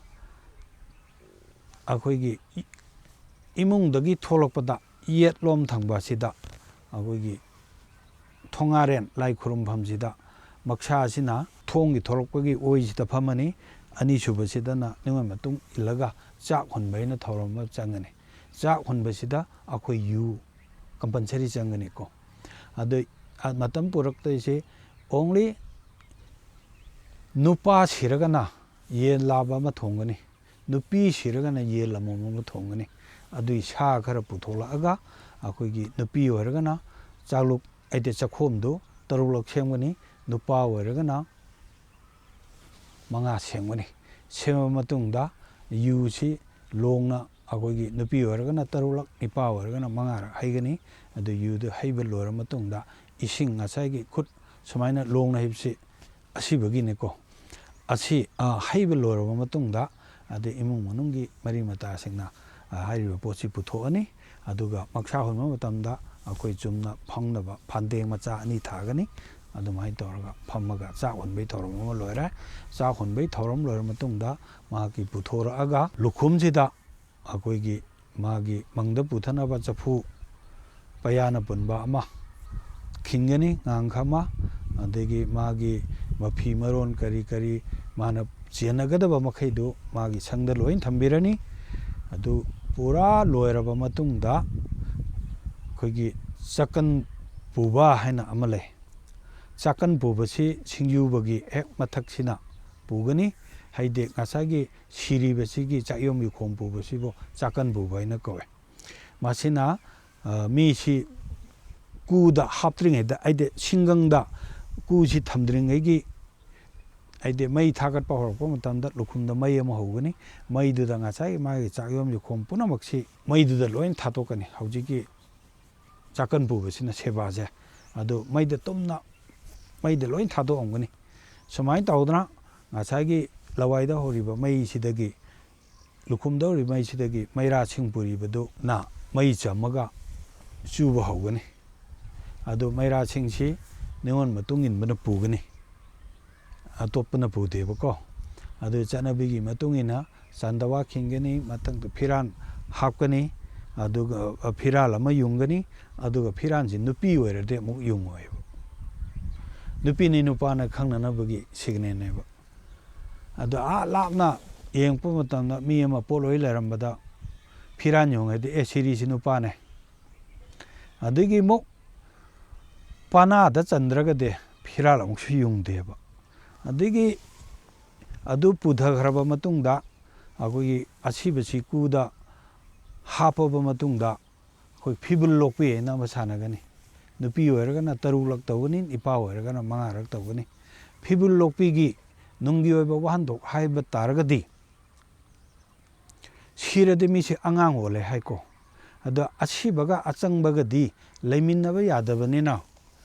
ꯑꯩꯈꯣꯏꯒꯤ ꯏ-, ꯏꯃꯨꯡꯗꯒꯤ ꯊꯣꯛꯂꯛꯄꯗ ꯌꯦꯠꯂꯣꯝ ꯊꯪꯕ ꯑꯁꯤꯗ ꯑꯩꯈꯣꯏꯒꯤ ꯊꯣꯉꯥꯔꯦꯟ ꯂꯥꯏ ꯈꯨꯔꯨꯝꯐꯝꯁꯤꯗ ꯃꯛꯁꯥ ꯑꯁꯤꯅ ꯊꯣꯡꯒꯤ ꯊꯣꯛꯂꯛꯄꯒꯤ ꯑꯣꯏꯁꯤꯗ ꯐꯝꯃꯅꯤ꯫ ꯑꯅꯤꯁꯨꯕꯁꯤꯗꯅ ꯅꯤꯉꯣꯜ ꯃꯇꯨꯡ ꯏꯜꯂꯒ ꯆꯥꯛ ꯍꯨꯟꯕ ꯍꯥꯏꯅ ꯊꯧꯔꯝ ꯑꯃ ꯆꯪꯒꯅꯤ꯫ ꯆꯥꯛ ꯍꯨꯟꯕꯁꯤꯗ ꯑꯩꯈꯣꯏ ꯌꯨ compulsory ꯆꯪꯒꯅꯤꯀꯣ꯫ ꯑꯗꯨ, ꯑ, ꯃꯇꯝ ꯄꯨꯔꯛꯇꯣꯏꯁꯦ only ꯅꯨꯄꯥ ꯁꯤꯔꯒꯅ ꯌꯦꯟ ꯂꯥꯕ ꯑꯃ ꯊꯣꯡꯒꯅꯤ, ꯅꯨꯄꯤ ꯁꯤꯔꯒꯅ ꯌꯦꯟ ꯑꯃꯣꯝ ꯑꯃ ꯊꯣꯡꯒꯅꯤ꯫ ꯑꯗꯨꯒꯤ ꯁꯥ ꯈꯔ ꯄꯨꯊꯣꯛꯂꯛꯑꯒ ꯑꯩꯈꯣꯏꯒꯤ ꯅꯨꯄꯤ ꯑꯣꯏꯔꯒꯅ ꯆꯥꯛꯂꯨꯛ ꯍꯥꯏꯗꯤ ꯆꯥꯛꯈꯣꯝꯗꯨ ꯇꯔꯨꯛꯂꯛ ꯁꯦꯝꯒꯅꯤ, ꯅꯨꯄꯥ ꯑꯣꯏꯔꯒꯅ ꯃꯉꯥ ꯁꯦꯝꯒꯅꯤ꯫ ꯁꯦꯝꯃꯕ ꯃꯇꯨꯡꯗ ꯌꯨꯁꯤ ꯂꯣꯡꯅ, ꯑꯩꯈꯣꯏꯒꯤ ꯅꯨꯄꯤ ꯑꯣꯏꯔꯒꯅ ꯇꯔꯨꯛꯂꯛ, ꯅꯨꯄꯥ ꯑꯣꯏꯔꯒꯅ ꯃꯉꯥꯔꯛ ꯍꯩꯒꯅꯤ꯫ ꯑꯗꯨ ꯌꯨꯗꯨ ꯍꯩꯕ ꯂꯣꯏꯔ ꯃꯇꯨꯡꯗ ꯏꯁꯤꯡ, ꯉꯁꯥꯏꯒꯤ ꯈꯨꯠ ꯁꯨꯃꯥꯏꯅ ꯂꯣꯡꯅ ꯍꯩꯕꯁꯤ ꯑꯁꯤꯕꯒꯤꯅꯤꯀꯣ꯫ ꯑꯁꯤ, ꯑ, ꯍꯩꯕ ꯂꯣꯏꯔꯕ ꯃꯇꯨꯡꯗ, ꯑꯗꯩ ꯏꯃꯨꯡ ꯃꯅꯨꯡꯒꯤ ꯃꯔꯤ ꯃꯇꯥꯁꯤꯡꯅ, ꯑ, ꯍꯥꯏꯔꯤꯕ ꯄꯣꯠꯁꯤ ꯄꯨꯊꯣꯛꯑꯅꯤ꯫ ꯑꯗꯨꯒ ꯃꯛꯁꯥ ꯍꯣꯟꯕ ꯃꯇꯝꯗ ꯑꯩꯈꯣꯏ ꯆꯨꯝꯅ ꯐꯝꯅꯕ ꯐꯥꯟꯗꯦꯡ ꯃꯆꯥ ꯑꯅꯤ ꯊꯥꯒꯅꯤ꯫ ꯑꯗꯨꯃꯥꯏꯅ ꯇꯧꯔꯒ ꯐꯝꯃꯒ ꯆꯥꯛ ꯍꯣꯟꯕꯒꯤ ꯊꯧꯔꯝ ꯑꯃ ꯂꯣꯏꯔꯦ꯫ ꯆꯥꯛ ꯍꯣꯟꯕꯒꯤ ꯊꯧꯔꯝ ꯂꯣꯏꯔ ꯃꯇꯨꯡꯗ ꯃꯍꯥꯛꯀꯤ ꯄꯨꯊꯣꯔꯛꯑꯒ ꯂꯨꯈꯨꯝꯁꯤꯗ ꯑꯩꯈꯣꯏꯒꯤ ꯃꯥꯒꯤ ꯃꯪꯗ ꯄꯨꯊꯅꯕ ꯆꯐꯨ ꯄꯩꯌꯥꯅ ꯄꯨꯟꯕ ꯑꯃ ꯈꯤꯟꯒꯅꯤ, ꯉꯥꯡꯈ ꯑꯃ, ꯑꯗꯒꯤ ꯃꯥꯒꯤ ꯃꯐꯤ ꯃꯔꯣꯟ ꯀꯔꯤ ꯀꯔꯤ ꯃꯥꯅ ꯆꯦꯟꯅꯒꯗꯕ ꯃꯈꯩꯗꯨ ꯃꯥꯒꯤ ꯁꯪꯗ ꯂꯣꯏ ꯊꯝꯕꯤꯔꯅꯤ꯫ ꯑꯗꯨ ꯄꯨꯔꯥ ꯂꯣꯏꯔꯕ ꯃꯇꯨꯡꯗ ꯑꯩꯈꯣꯏꯒꯤ ꯆꯀꯟ ꯄꯨꯕ ꯍꯥꯏꯅ ꯑꯃ ꯂꯩ꯫ ꯆꯥꯀꯟ ꯄꯨꯕꯁꯤ ꯁꯤꯡꯖꯨꯕꯒꯤ ꯍꯦꯛ ꯃꯊꯛꯁꯤꯅ ꯄꯨꯒꯅꯤ꯫ ꯍꯥꯏꯗꯤ ꯉꯁꯥꯏꯒꯤ ꯁꯤꯔꯤꯕꯁꯤꯒꯤ ꯆꯥꯛꯌꯣꯝꯒꯤ ꯈꯣꯡ ꯄꯨꯕꯁꯤꯕꯨ ꯆꯥꯀꯟ ꯄꯨꯕ ꯍꯥꯏꯅ ꯀꯧꯋꯦ꯫ ꯃꯁꯤꯅ, ꯑ, ꯃꯤꯁꯤ ꯀꯨꯗ ꯍꯥꯞꯇ꯭ꯔꯤꯉꯩꯗ, ꯍꯥꯏꯗꯤ ꯁꯤꯡꯒꯪꯗ ꯀꯨꯁꯤ ꯊꯝꯗ꯭ꯔꯤꯉꯩꯒꯤ, ꯍꯥꯏꯗꯤ ꯃꯩ ꯊꯥꯒꯠꯄ ꯍꯧꯔꯛꯄ ꯃꯇꯝꯗ ꯂꯨꯈꯨꯝꯗ ꯃꯩ ꯑꯃ ꯍꯧꯒꯅꯤ꯫ ꯃꯩꯗꯨꯗ ꯉꯁꯥꯏ ꯃꯥꯒꯤ ꯆꯥꯛꯌꯣꯝꯒꯤ ꯈꯣꯡ ꯄꯨꯝꯅꯃꯛꯁꯤ ꯃꯩꯗꯨꯗ ꯂꯣꯏ ꯊꯥꯗꯣꯛꯀꯅꯤ꯫ ꯍꯧꯖꯤꯛꯀꯤ ꯆꯥꯀꯟ ꯄꯨꯕꯁꯤꯅ ꯁꯦꯕꯥꯁꯦ꯫ ꯑꯗꯨ ꯃꯩꯗ ꯇꯨꯝꯅ, ꯃꯩꯗ ꯂꯣꯏ ꯊꯥꯗꯣꯛꯑꯝꯒꯅꯤ꯫ ꯁꯨꯃꯥꯏꯅ ꯇꯧꯗꯅ ꯉꯁꯥꯏꯒꯤ ꯂꯋꯥꯏꯗ ꯍꯧꯔꯤꯕ ꯃꯩꯁꯤꯗꯒꯤ, ꯂꯨꯈꯨꯝꯗ ꯍꯧꯔꯤꯕ ꯃꯩꯁꯤꯗꯒꯤ ꯃꯩꯔꯥꯁꯤꯡ ꯄꯨꯔꯤꯕꯗꯨꯅ ꯃꯩ ꯆꯝꯃꯒ ꯆꯨꯕ ꯍꯧꯒꯅꯤ꯫ ꯑꯗꯨ ꯃꯩꯔꯥꯁꯤꯡꯁꯤ ꯅꯤꯉꯣꯜ ꯃꯇꯨꯡ ꯏꯟꯕꯅ ꯄꯨꯒꯅꯤ, ꯑꯇꯣꯞꯄꯅ ꯄꯨꯗꯦꯕꯀꯣ꯫ ꯑꯗꯨ ꯆꯠꯅꯕꯤꯒꯤ ꯃꯇꯨꯡ ꯏꯟꯅ ꯆꯥꯟꯗꯋꯥ ꯈꯤꯟꯒꯅꯤ, ꯃꯊꯪꯗ ꯐꯤꯔꯥꯟ ꯍꯥꯞꯀꯅꯤ, ꯑꯗꯨꯒ, ꯑ, ꯐꯤꯔꯥꯜ ꯑꯃ ꯌꯨꯡꯒꯅꯤ꯫ ꯑꯗꯨꯒ ꯐꯤꯔꯥꯟꯁꯤ ꯅꯨꯄꯤ ꯑꯣꯏꯔꯗꯤ ꯑꯃꯨꯛ ꯌꯨꯡꯉꯣꯏꯕ꯫ ꯅꯨꯄꯤꯅꯤ ꯅꯨꯄꯥꯅ ꯈꯪꯅꯅꯕꯒꯤ ꯁꯤꯒꯅꯦꯜꯅꯦꯕ꯫ ꯑꯗꯣ ꯑꯥ ꯂꯥꯞꯅ ꯌꯦꯡꯉꯛꯄ ꯃꯇꯝꯗ ꯃꯤ ꯑꯃ ꯄꯣꯠꯂꯣꯏ ꯂꯩꯔꯝꯕꯗ ꯐꯤꯔꯥꯟ ꯌꯨꯡꯉꯗꯤ, "ꯑꯦ, ꯁꯤꯔꯤꯁꯤ ꯅꯨꯄꯥꯅꯦ"꯫ ꯑꯗꯒꯤ ꯑꯃꯨꯛ ꯄꯥꯅꯥꯗ ꯆꯟꯗ꯭ꯔꯒꯗꯤ ꯐꯤꯔꯥꯜ ꯑꯃꯨꯛꯁꯨ ꯌꯨꯡꯗꯦꯕ꯫ ꯑꯗꯒꯤ ꯑꯗꯨ ꯄꯨꯊꯈ꯭ꯔꯕ ꯃꯇꯨꯡꯗ, ꯑꯩꯈꯣꯏꯒꯤ ꯑꯁꯤꯕ ꯆꯤꯀꯨꯗ ꯍꯥꯞꯄꯕ ꯃꯇꯨꯡꯗ, ꯑꯩꯈꯣꯏ ꯐꯤꯕꯨꯜ ꯂꯣꯛꯄꯤ ꯍꯥꯏꯅ ꯑꯃ ꯁꯥꯟꯅꯒꯅꯤ꯫ ꯅꯨꯄꯤ ꯑꯣꯏꯔꯒꯅ ꯇꯔꯨꯛꯂꯛ ꯇꯧꯒꯅꯤ, ꯅꯨꯄꯥ ꯑꯣꯏꯔꯒꯅ ꯃꯉꯥꯔꯛ ꯇꯧꯒꯅꯤ꯫ ꯐꯤꯕꯨꯜ ꯂꯣꯛꯄꯤꯒꯤ ꯅꯨꯡꯒꯤ ꯑꯣꯏꯕ ꯋꯥꯍꯟꯊꯣꯛ ꯍꯥꯏꯕ ꯇꯥꯔꯒꯗꯤ, ꯁꯤꯔꯗꯤ ꯃꯤꯁꯦ ꯑꯉꯥꯡ ꯑꯣꯜꯂꯦ ꯍꯥꯏꯀꯣ꯫ ꯑꯗꯣ ꯑꯁꯤꯕꯒ ꯑꯆꯪꯕꯒꯗꯤ ꯂꯩꯃꯤꯟꯅꯕ ꯌꯥꯗꯕꯅꯤꯅ,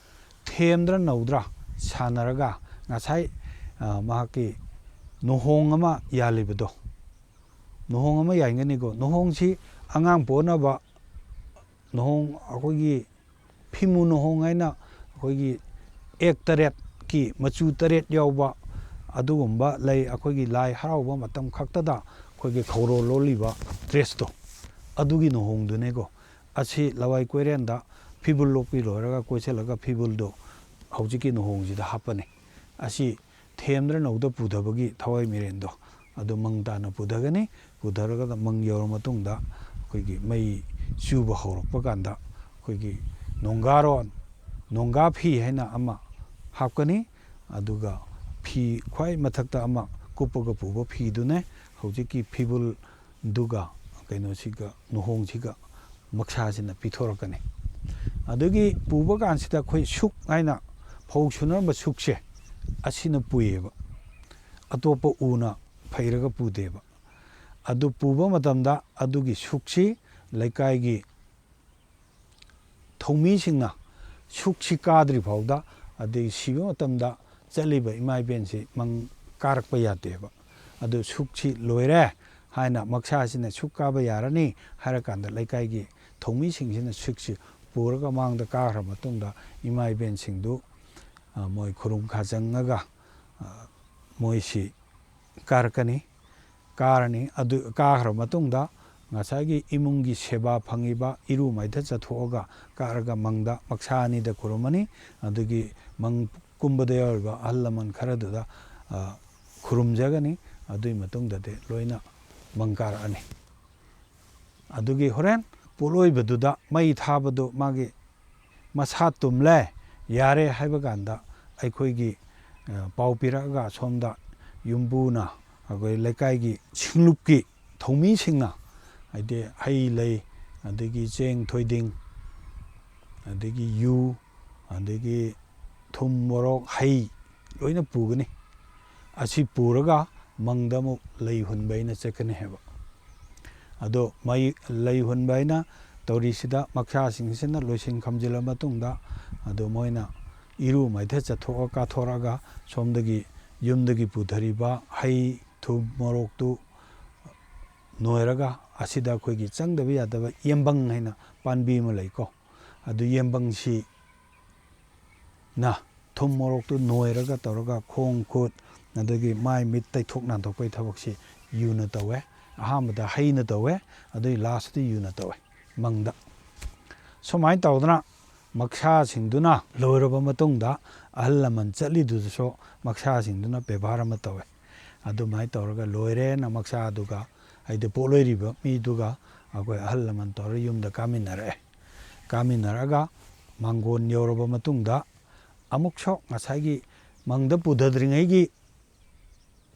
ꯊꯦꯝꯗ꯭ꯔ ꯅꯧꯗ꯭ꯔ ꯁꯥꯟꯅꯔꯒ ꯉꯁꯥꯏ, ꯑ, ꯃꯍꯥꯛꯀꯤ ꯅꯨꯍꯣꯡ ꯑꯃ ꯌꯥꯜꯂꯤꯕꯗꯣ, ꯅꯨꯍꯣꯡ ꯑꯃ ꯌꯥꯟꯒꯅꯤꯀꯣ꯫ ꯅꯨꯍꯣꯡꯁꯤ ꯑꯉꯥꯡ ꯄꯣꯛꯅꯕ ꯅꯨꯍꯣꯡ, ꯑꯩꯈꯣꯏꯒꯤ ꯐꯤꯃꯨ ꯅꯨꯍꯣꯡ ꯍꯥꯏꯅ ꯑꯩꯈꯣꯏꯒꯤ ꯑꯦꯛ ꯇꯔꯦꯠꯀꯤ ꯃꯆꯨ ꯇꯔꯦꯠ ꯌꯥꯎꯕ ꯑꯗꯨꯒꯨꯝꯕ ꯂꯩ꯫ ꯑꯩꯈꯣꯏꯒꯤ ꯂꯥꯏ ꯍꯔꯥꯎꯕ ꯃꯇꯝ ꯈꯛꯇꯗ ꯑꯩꯈꯣꯏꯒꯤ ꯈꯧꯔꯣ ꯂꯣꯜꯂꯤꯕ ꯗ꯭ꯔꯦꯁꯇꯣ, ꯑꯗꯨꯒꯤ ꯅꯨꯍꯣꯡꯗꯨꯅꯦꯀꯣ꯫ ꯑꯁꯤ ꯂꯋꯥꯏ ꯀꯣꯏꯔꯦꯟꯗ ꯐꯤꯕꯨꯜ ꯂꯣꯛꯄꯤ ꯂꯣꯏꯔꯒ ꯀꯣꯏꯁꯤꯜꯂꯒ ꯐꯤꯕꯨꯜꯗꯣ ꯍꯧꯖꯤꯛꯀꯤ ꯅꯨꯍꯣꯡꯁꯤꯗ ꯍꯥꯞꯄꯅꯤ꯫ ꯑꯁꯤ ꯊꯦꯝꯗ꯭ꯔ ꯅꯧꯗ ꯄꯨꯊꯕꯒꯤ ꯊꯋꯥꯏ ꯃꯤꯔꯦꯟꯗꯣ ꯑꯗꯨ ꯃꯪ ꯇꯥꯅ ꯄꯨꯊꯒꯅꯤ꯫ ꯄꯨꯊꯔꯒ ꯃꯪ ꯌꯧꯔ ꯃꯇꯨꯡꯗ ꯑꯩꯈꯣꯏꯒꯤ ꯃꯩ ꯆꯨꯕ ꯍꯧꯔꯛꯄ ꯀꯥꯟꯗ ꯑꯩꯈꯣꯏꯒꯤ ꯅꯣꯡꯒꯥꯔꯣꯟ, ꯅꯣꯡꯒꯥ ꯐꯤ ꯍꯥꯏꯅ ꯑꯃ ꯍꯥꯞꯀꯅꯤ꯫ ꯑꯗꯨꯒ ꯐꯤ ꯈ꯭ꯋꯥꯏ ꯃꯊꯛꯇ ꯑꯃ ꯀꯨꯞꯄꯒ ꯄꯨꯕ ꯐꯤꯗꯨꯅꯦ ꯍꯧꯖꯤꯛꯀꯤ ꯐꯤꯕꯨꯜꯗꯨꯒ ꯀꯩꯅꯣꯁꯤꯒ ꯅꯨꯍꯣꯡꯁꯤꯒ ꯃꯛꯁꯥꯁꯤꯅ ꯄꯤꯊꯣꯔꯛꯀꯅꯤ꯫ ꯑꯗꯨꯒꯤ ꯄꯨꯕ ꯀꯥꯟꯁꯤꯗ ꯑꯩꯈꯣꯏ ꯁꯨꯛ ꯍꯥꯏꯅ ꯐꯧ ꯁꯨꯅꯔꯝꯕ ꯁꯨꯛꯁꯦ ꯑꯁꯤꯅ ꯄꯨꯏꯌꯦꯕ꯫ ꯑꯇꯣꯞꯄ ꯎꯅ ꯐꯩꯔꯒ ꯄꯨꯗꯦꯕ꯫ ꯑꯗꯨ ꯄꯨꯕ ꯃꯇꯝꯗ ꯑꯗꯨꯒꯤ ꯁꯨꯛꯁꯤ ꯂꯩꯀꯥꯏꯒꯤ ꯊꯧꯃꯤꯁꯤꯡꯅ ꯁꯨꯛꯁꯤ ꯀꯥꯗ꯭ꯔꯤ ꯐꯥꯎꯗ, ꯑꯗꯒꯤ ꯁꯤꯕ ꯃꯇꯝꯗ ꯆꯠꯂꯤꯕ ꯏꯃꯥ ꯏꯕꯦꯟꯁꯤ ꯃꯪ ꯀꯥꯔꯛꯄ ꯌꯥꯗꯦꯕ꯫ ꯑꯗꯨ ꯁꯨꯛꯁꯤ ꯂꯣꯏꯔꯦ ꯍꯥꯏꯅ ꯃꯛꯁꯥꯁꯤꯅ ꯁꯨꯛ ꯀꯥꯕ ꯌꯥꯔꯅꯤ ꯍꯥꯏꯔꯀꯥꯟꯗ ꯂꯩꯀꯥꯏꯒꯤ ꯊꯧꯃꯤꯁꯤꯡꯁꯤꯅ ꯁꯨꯛꯁꯤ ꯄꯨꯔꯒ ꯃꯥꯡꯗ ꯀꯥꯈ꯭ꯔ ꯃꯇꯨꯡꯗ ꯏꯃꯥ ꯏꯕꯦꯟꯁꯤꯡꯗꯨ, ꯑ, ꯃꯣꯏ ꯈꯨꯔꯨꯝ ꯈꯥꯖꯪꯉꯒ, ꯑ, ꯃꯣꯏꯁꯤ ꯀꯥꯔꯛꯀꯅꯤ꯫ ꯀꯥꯔꯅꯤ꯫ ꯑꯗꯨ ꯀꯥꯈ꯭ꯔ ꯃꯇꯨꯡꯗ ꯉꯁꯥꯏꯒꯤ ꯏꯃꯨꯡꯒꯤ ꯁꯦꯕꯥ ꯐꯪꯉꯤꯕ ꯏꯔꯨ ꯃꯥꯏꯊ ꯆꯠꯊꯣꯛꯑꯒ ꯀꯥꯔꯒ ꯃꯪꯗ ꯃꯛꯁꯥ ꯑꯅꯤꯗ ꯈꯨꯔꯨꯝꯃꯅꯤ꯫ ꯑꯗꯨꯒꯤ ꯃꯪ ꯀꯨꯝꯕꯗ ꯌꯥꯎꯔꯤꯕ ꯑꯍꯜ ꯂꯃꯟ ꯈꯔꯗꯨꯗ, ꯑ, ꯈꯨꯔꯨꯝꯖꯒꯅꯤ꯫ ꯑꯗꯨꯒꯤ ꯃꯇꯨꯡꯗꯗꯤ ꯂꯣꯏꯅ ꯃꯪ ꯀꯥꯔꯛꯑꯅꯤ꯫ ꯑꯗꯨꯒꯤ ꯍꯣꯔꯦꯟ ꯄꯣꯠꯂꯣꯏꯕꯗꯨꯗ ꯃꯩ ꯊꯥꯕꯗꯨ ꯃꯥꯒꯤ ꯃꯁꯥ ꯇꯨꯝꯂꯦ, ꯌꯥꯔꯦ ꯍꯥꯏꯕ ꯀꯥꯟꯗ ꯑꯩꯈꯣꯏꯒꯤ, ꯑ, ꯄꯥꯎ ꯄꯤꯔꯛꯑꯒ ꯑꯁꯣꯝꯗ ꯌꯨꯝꯕꯨꯅ, ꯑꯩꯈꯣꯏ ꯂꯩꯀꯥꯏꯒꯤ ꯁꯤꯡꯂꯨꯞꯀꯤ ꯊꯧꯃꯤꯁꯤꯡꯅ, ꯍꯥꯏꯗꯤ ꯍꯩ ꯂꯩ, ꯑꯗꯒꯤ ꯆꯦꯡ ꯊꯣꯏꯗꯤꯡ, ꯑꯗꯒꯤ ꯌꯨ, ꯑꯗꯒꯤ ꯊꯨꯝ, ꯃꯣꯔꯣꯛ, ꯍꯩ ꯂꯣꯏꯅ ꯄꯨꯒꯅꯤ꯫ ꯑꯁꯤ ꯄꯨꯔꯒ ꯃꯪꯗ ꯑꯃꯨꯛ ꯂꯩ ꯍꯨꯟꯕ ꯍꯥꯏꯅ ꯆꯠꯀꯅꯤ ꯍꯥꯏꯕ꯫ ꯑꯗꯣ ꯃꯩ, ꯂꯩ ꯍꯨꯟꯕ ꯍꯥꯏꯅ ꯇꯧꯔꯤꯁꯤꯗ ꯃꯈ꯭ꯌꯥꯁꯤꯡꯁꯤꯅ ꯂꯣꯏꯁꯤꯟ ꯈꯝꯖꯤꯜꯂ ꯃꯇꯨꯡꯗ, ꯑꯗꯣ ꯃꯣꯏꯅ ꯏꯔꯨ ꯃꯥꯏꯊ ꯆꯠꯊꯣꯛꯑ ꯀꯥꯊꯣꯔꯛꯑꯒ ꯁꯣꯝꯗꯒꯤ ꯌꯨꯝꯗꯒꯤ ꯄꯨꯊꯔꯤꯕ ꯍꯩ, ꯊꯨꯝ, ꯃꯣꯔꯣꯛꯇꯨ ꯅꯣꯏꯔꯒ ꯑꯁꯤꯗ ꯑꯩꯈꯣꯏꯒꯤ ꯆꯪꯗꯕ ꯌꯥꯗꯕ ꯌꯦꯝꯕꯪ ꯍꯥꯏꯅ ꯄꯥꯝꯕꯤ ꯑꯃ ꯂꯩꯀꯣ꯫ ꯑꯗꯨ ꯌꯦꯝꯕꯪꯁꯤꯅ ꯊꯨꯝ ꯃꯣꯔꯣꯛꯇꯨ ꯅꯣꯏꯔꯒ ꯇꯧꯔꯒ ꯈꯣꯡ ꯈꯨꯠ ꯑꯗꯒꯤ ꯃꯥꯏ ꯃꯤꯠ ꯇꯩꯊꯣꯛ ꯅꯥꯟꯊꯣꯛꯄꯒꯤ ꯊꯕꯛꯁꯤ ꯌꯨꯅ ꯇꯧꯋꯦ꯫ ꯑꯍꯥꯟꯕꯗ ꯍꯩꯅ ꯇꯧꯋꯦ, ꯑꯗꯨꯒꯤ ꯂꯥꯁꯇ ꯌꯨꯅ ꯇꯧꯋꯦ ꯃꯪꯗ꯫ ꯁꯨꯃꯥꯏꯅ ꯇꯧꯗꯅ ꯃꯈ꯭ꯌꯥꯁꯤꯡꯗꯨꯅ ꯂꯣꯏꯔꯕ ꯃꯇꯨꯡꯗ ꯑꯍꯜ ꯂꯃꯟ ꯆꯠꯂꯤꯗꯨꯗꯁꯨ ꯃꯈ꯭ꯌꯥꯁꯤꯡꯗꯨꯅ ꯕꯦꯕꯥꯔ ꯑꯃ ꯇꯧꯋꯦ꯫ ꯑꯗꯨꯃꯥꯏꯅ ꯇꯧꯔꯒ ꯂꯣꯏꯔꯦꯅ ꯃꯈ꯭ꯌꯥꯗꯨꯒ, ꯍꯥꯏꯗꯤ ꯄꯣꯠꯂꯣꯏꯔꯤꯕ ꯃꯤꯗꯨꯒ ꯑꯩꯈꯣꯏ ꯑꯍꯜ ꯂꯃꯟ ꯇꯧꯔꯒ ꯌꯨꯝꯗ ꯀꯥꯃꯤꯟꯅꯔꯛꯑꯦ꯫ ꯀꯥꯃꯤꯟꯅꯔꯛꯑꯒ ꯃꯥꯡꯒꯣꯟ ꯌꯧꯔꯕ ꯃꯇꯨꯡꯗ ꯑꯃꯨꯛꯁꯨ ꯉꯁꯥꯏꯒꯤ ꯃꯪꯗ ꯄꯨꯊꯗ꯭ꯔꯤꯉꯩꯒꯤ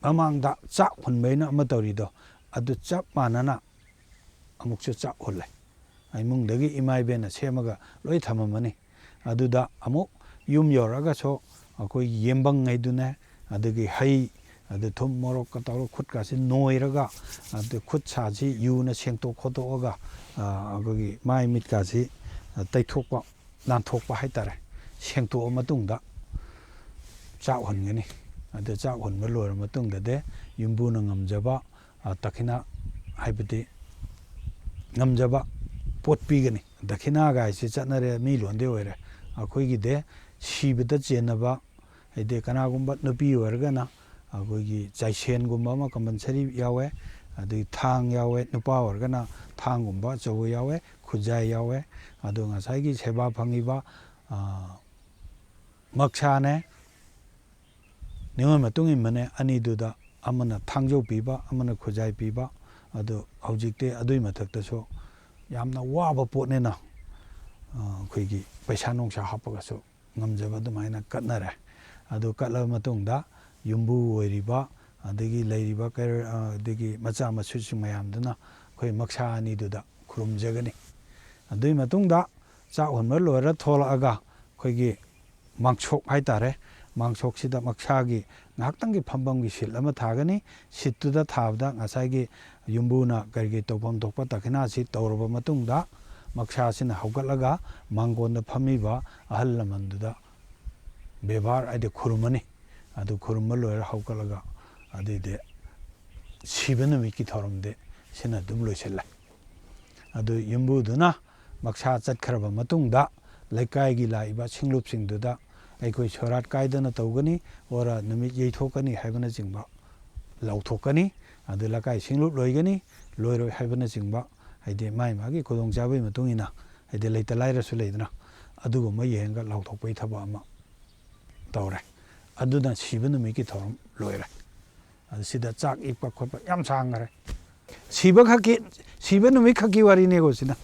ꯃꯃꯥꯡꯗ ꯆꯥꯛ ꯍꯨꯟꯕ ꯍꯥꯏꯅ ꯑꯃ ꯇꯧꯔꯤꯗꯣ, ꯑꯗꯨ ꯆꯞ ꯃꯥꯟꯅꯅ ꯑꯃꯨꯛꯁꯨ ꯆꯥꯛ ꯍꯨꯜꯂꯦ꯫ ꯏꯃꯨꯡꯗꯒꯤ ꯏꯃꯥ ꯏꯕꯦꯟꯅ ꯁꯦꯝꯃꯒ ꯂꯣꯏ ꯊꯝꯃꯝꯃꯅꯤ꯫ ꯑꯗꯨꯗ ꯑꯃꯨꯛ ꯌꯨꯝ ꯌꯧꯔꯛꯑꯒꯁꯨ ꯑꯩꯈꯣꯏꯒꯤ ꯌꯦꯝꯕꯪ ꯍꯥꯏꯗꯨꯅꯦ, ꯑꯗꯒꯤ ꯍꯩ, ꯑꯗ ꯊꯨꯝ ꯃꯣꯔꯣꯛꯀ ꯇꯧꯔꯒ ꯈꯨꯠꯀꯥꯁꯤ ꯅꯣꯏꯔꯒ, ꯑꯗ ꯈꯨꯠ ꯁꯥꯁꯤ ꯌꯨꯅ ꯁꯦꯡꯇꯣꯛ ꯈꯣꯠꯇꯣꯛꯑꯒ, ꯑ, ꯑꯩꯈꯣꯏꯒꯤ ꯃꯥꯏ ꯃꯤꯠꯀꯥꯁꯤ, ꯑ, ꯇꯩꯊꯣꯛꯄ, ꯅꯥꯟꯊꯣꯛꯄ ꯍꯥꯏꯇꯥꯔꯦ꯫ ꯁꯦꯡꯇꯣꯛꯑ ꯃꯇꯨꯡꯗ ꯆꯥꯛ ꯍꯨꯟꯒꯅꯤ꯫ ꯑꯗ ꯆꯥꯛ ꯍꯨꯟꯕ ꯂꯣꯏꯔ ꯃꯇꯨꯡꯗꯗꯤ ꯌꯨꯝꯕꯨꯅ ꯉꯝꯖꯕ, ꯑ, ꯗꯈꯤꯅꯥ ꯍꯥꯏꯕꯗꯤ ꯉꯝꯖꯕ ꯄꯣꯠ ꯄꯤꯒꯅꯤ꯫ ꯗꯈꯤꯅꯥꯒ ꯍꯥꯏꯁꯤ ꯆꯠꯅꯔꯦ, ꯃꯤ ꯂꯣꯟꯗꯤ ꯑꯣꯏꯔꯦ꯫ ꯑꯩꯈꯣꯏꯒꯤꯗꯤ ꯁꯤꯕꯗ ꯆꯦꯟꯅꯕ, ꯍꯥꯏꯗꯤ ꯀꯅꯥꯒꯨꯝꯕ ꯅꯨꯄꯤ ꯑꯣꯏꯔꯒꯅ ꯑꯩꯈꯣꯏꯒꯤ ꯆꯥꯏꯁꯦꯟꯒꯨꯝꯕ ꯑꯃ ꯀꯝꯄꯜꯁꯔꯤ ꯌꯥꯎꯋꯦ, ꯑꯗꯒꯤ ꯊꯥꯡ ꯌꯥꯎꯋꯦ, ꯅꯨꯄꯥ ꯑꯣꯏꯔꯒꯅ ꯊꯥꯡꯒꯨꯝꯕ ꯑꯆꯧꯕ ꯌꯥꯎꯋꯦ, ꯈꯨꯖꯥꯏ ꯌꯥꯎꯋꯦ꯫ ꯑꯗꯣ ꯉꯁꯥꯏꯒꯤ ꯁꯦꯕꯥ ꯐꯪꯉꯤꯕ, ꯑ, ꯃꯛꯁꯥꯅꯦ, ꯅꯤꯉꯣꯜ ꯃꯇꯨꯡ ꯏꯟꯕꯅꯦ, ꯑꯅꯤꯗꯨꯗ ꯑꯃꯅ ꯊꯥꯡꯖꯧ ꯄꯤꯕ, ꯑꯃꯅ ꯈꯨꯖꯥꯏ ꯄꯤꯕ꯫ ꯑꯗꯣ ꯍꯧꯖꯤꯛꯇꯤ ꯑꯗꯨꯏ ꯃꯊꯛꯇꯁꯨ ꯌꯥꯝꯅ ꯋꯥꯕ ꯄꯣꯠꯅꯤꯅ, ꯑ, ꯑꯩꯈꯣꯏꯒꯤ ꯄꯩꯁꯥ ꯅꯨꯡꯁꯥ ꯍꯥꯞꯄꯒꯁꯨ ꯉꯝꯖꯕ ꯑꯗꯨꯃꯥꯏꯅ ꯀꯠꯅꯔꯦ꯫ ꯑꯗꯨ ꯀꯠꯂꯕ ꯃꯇꯨꯡꯗ ꯌꯨꯝꯕꯨ ꯑꯣꯏꯔꯤꯕ, ꯑꯗꯒꯤ ꯂꯩꯔꯤꯕ ꯀꯩꯔꯣꯏ-, ꯑ, ꯑꯗꯒꯤ ꯃꯆꯥ ꯃꯁꯨꯁꯤꯡ ꯃꯌꯥꯝꯗꯨꯅ ꯑꯩꯈꯣꯏ ꯃꯛꯁꯥ ꯑꯅꯤꯗꯨꯗ ꯈꯨꯔꯨꯝꯖꯒꯅꯤ꯫ ꯑꯗꯨꯒꯤ ꯃꯇꯨꯡꯗ ꯆꯥꯛ ꯍꯣꯟꯕ ꯂꯣꯏꯔ ꯊꯣꯛꯂꯛꯑꯒ ꯑꯩꯈꯣꯏꯒꯤ ꯃꯥꯡꯁꯣꯛ ꯍꯥꯏꯇꯥꯔꯦ, ꯃꯥꯡꯁꯣꯛꯁꯤꯗ ꯃꯛꯁꯥꯒꯤ ꯉꯥꯏꯍꯥꯛꯇꯪꯒꯤ ꯐꯝꯐꯝꯒꯤ ꯁꯤꯠ ꯑꯃ ꯊꯥꯒꯅꯤ꯫ ꯁꯤꯠꯇꯨꯗ ꯊꯥꯕꯗ ꯉꯁꯥꯏꯒꯤ ꯌꯨꯝꯕꯨꯅ ꯀꯔꯤ ꯀꯔꯤ ꯇꯧꯐꯝ ꯊꯣꯛꯄ ꯗꯈꯤꯅꯥꯁꯤ ꯇꯧꯔꯕ ꯃꯇꯨꯡꯗ, ꯃꯛꯁꯥꯁꯤꯅ ꯍꯧꯒꯠꯂꯒ ꯃꯥꯡꯒꯣꯟꯗ ꯐꯝꯃꯤꯕ ꯑꯍꯜ ꯂꯃꯟꯗꯨꯗ ꯕꯦꯕꯥꯔ ꯍꯥꯏꯗꯤ ꯈꯨꯔꯨꯝꯃꯅꯤ꯫ ꯑꯗꯨ ꯈꯨꯔꯨꯝꯕ ꯂꯣꯏꯔ ꯍꯧꯒꯠꯂꯒ ꯑꯗꯨꯏꯗꯤ ꯁꯤꯕ ꯅꯨꯃꯤꯠꯀꯤ ꯊꯧꯔꯝꯗꯤ ꯁꯤꯅ ꯑꯗꯨꯝ ꯂꯣꯏꯁꯤꯜꯂꯦ꯫ ꯑꯗꯨ ꯌꯨꯝꯕꯨꯗꯨꯅ ꯃꯛꯁꯥ ꯆꯠꯈ꯭ꯔꯕ ꯃꯇꯨꯡꯗ ꯂꯩꯀꯥꯏꯒꯤ ꯂꯥꯛꯏꯕ ꯁꯤꯡꯂꯨꯞꯁꯤꯡꯗꯨꯗ ꯑꯩꯈꯣꯏ ꯁꯣꯔꯥꯠ ꯀꯥꯏꯗꯅ ꯇꯧꯒꯅꯤ, ꯑꯣꯔ ꯅꯨꯃꯤꯠ ꯌꯩꯊꯣꯛꯀꯅꯤ ꯍꯥꯏꯕꯅꯆꯤꯡꯕ ꯂꯥꯎꯊꯣꯛꯀꯅꯤ꯫ ꯑꯗꯨ ꯂꯩꯀꯥꯏ ꯁꯤꯡꯂꯨꯞ ꯂꯣꯏꯒꯅꯤ, ꯂꯣꯏꯔꯣꯏ ꯍꯥꯏꯕꯅꯆꯤꯡꯕ, ꯍꯥꯏꯗꯤ ꯃꯥꯒꯤ ꯃꯥꯒꯤ ꯈꯨꯗꯣꯡꯆꯥꯕꯒꯤ ꯃꯇꯨꯡ ꯏꯟꯅ, ꯍꯥꯏꯗꯤ ꯂꯩꯇ ꯂꯥꯏꯔꯁꯨ ꯂꯩꯗꯅ, ꯑꯗꯨꯒꯨꯝꯕ ꯌꯦꯡꯉꯒ ꯂꯥꯎꯊꯣꯛꯄꯒꯤ ꯊꯕꯛ ꯑꯃ ꯇꯧꯔꯦ꯫ ꯑꯗꯨꯅ ꯁꯤꯕ ꯅꯨꯃꯤꯠꯀꯤ ꯊꯧꯔꯝ ꯂꯣꯏꯔꯦ꯫ ꯑꯗꯨ ꯁꯤꯗ ꯆꯥꯛ ꯏꯛꯄ ꯈꯣꯠꯄ ꯌꯥꯝ ꯁꯥꯡꯈꯔꯦ꯫ ꯁꯤꯕ ꯈꯛꯀꯤ, ꯁꯤꯕ ꯅꯨꯃꯤꯠ ꯈꯛꯀꯤ ꯋꯥꯔꯤꯅꯦꯀꯣ ꯁꯤꯅ꯫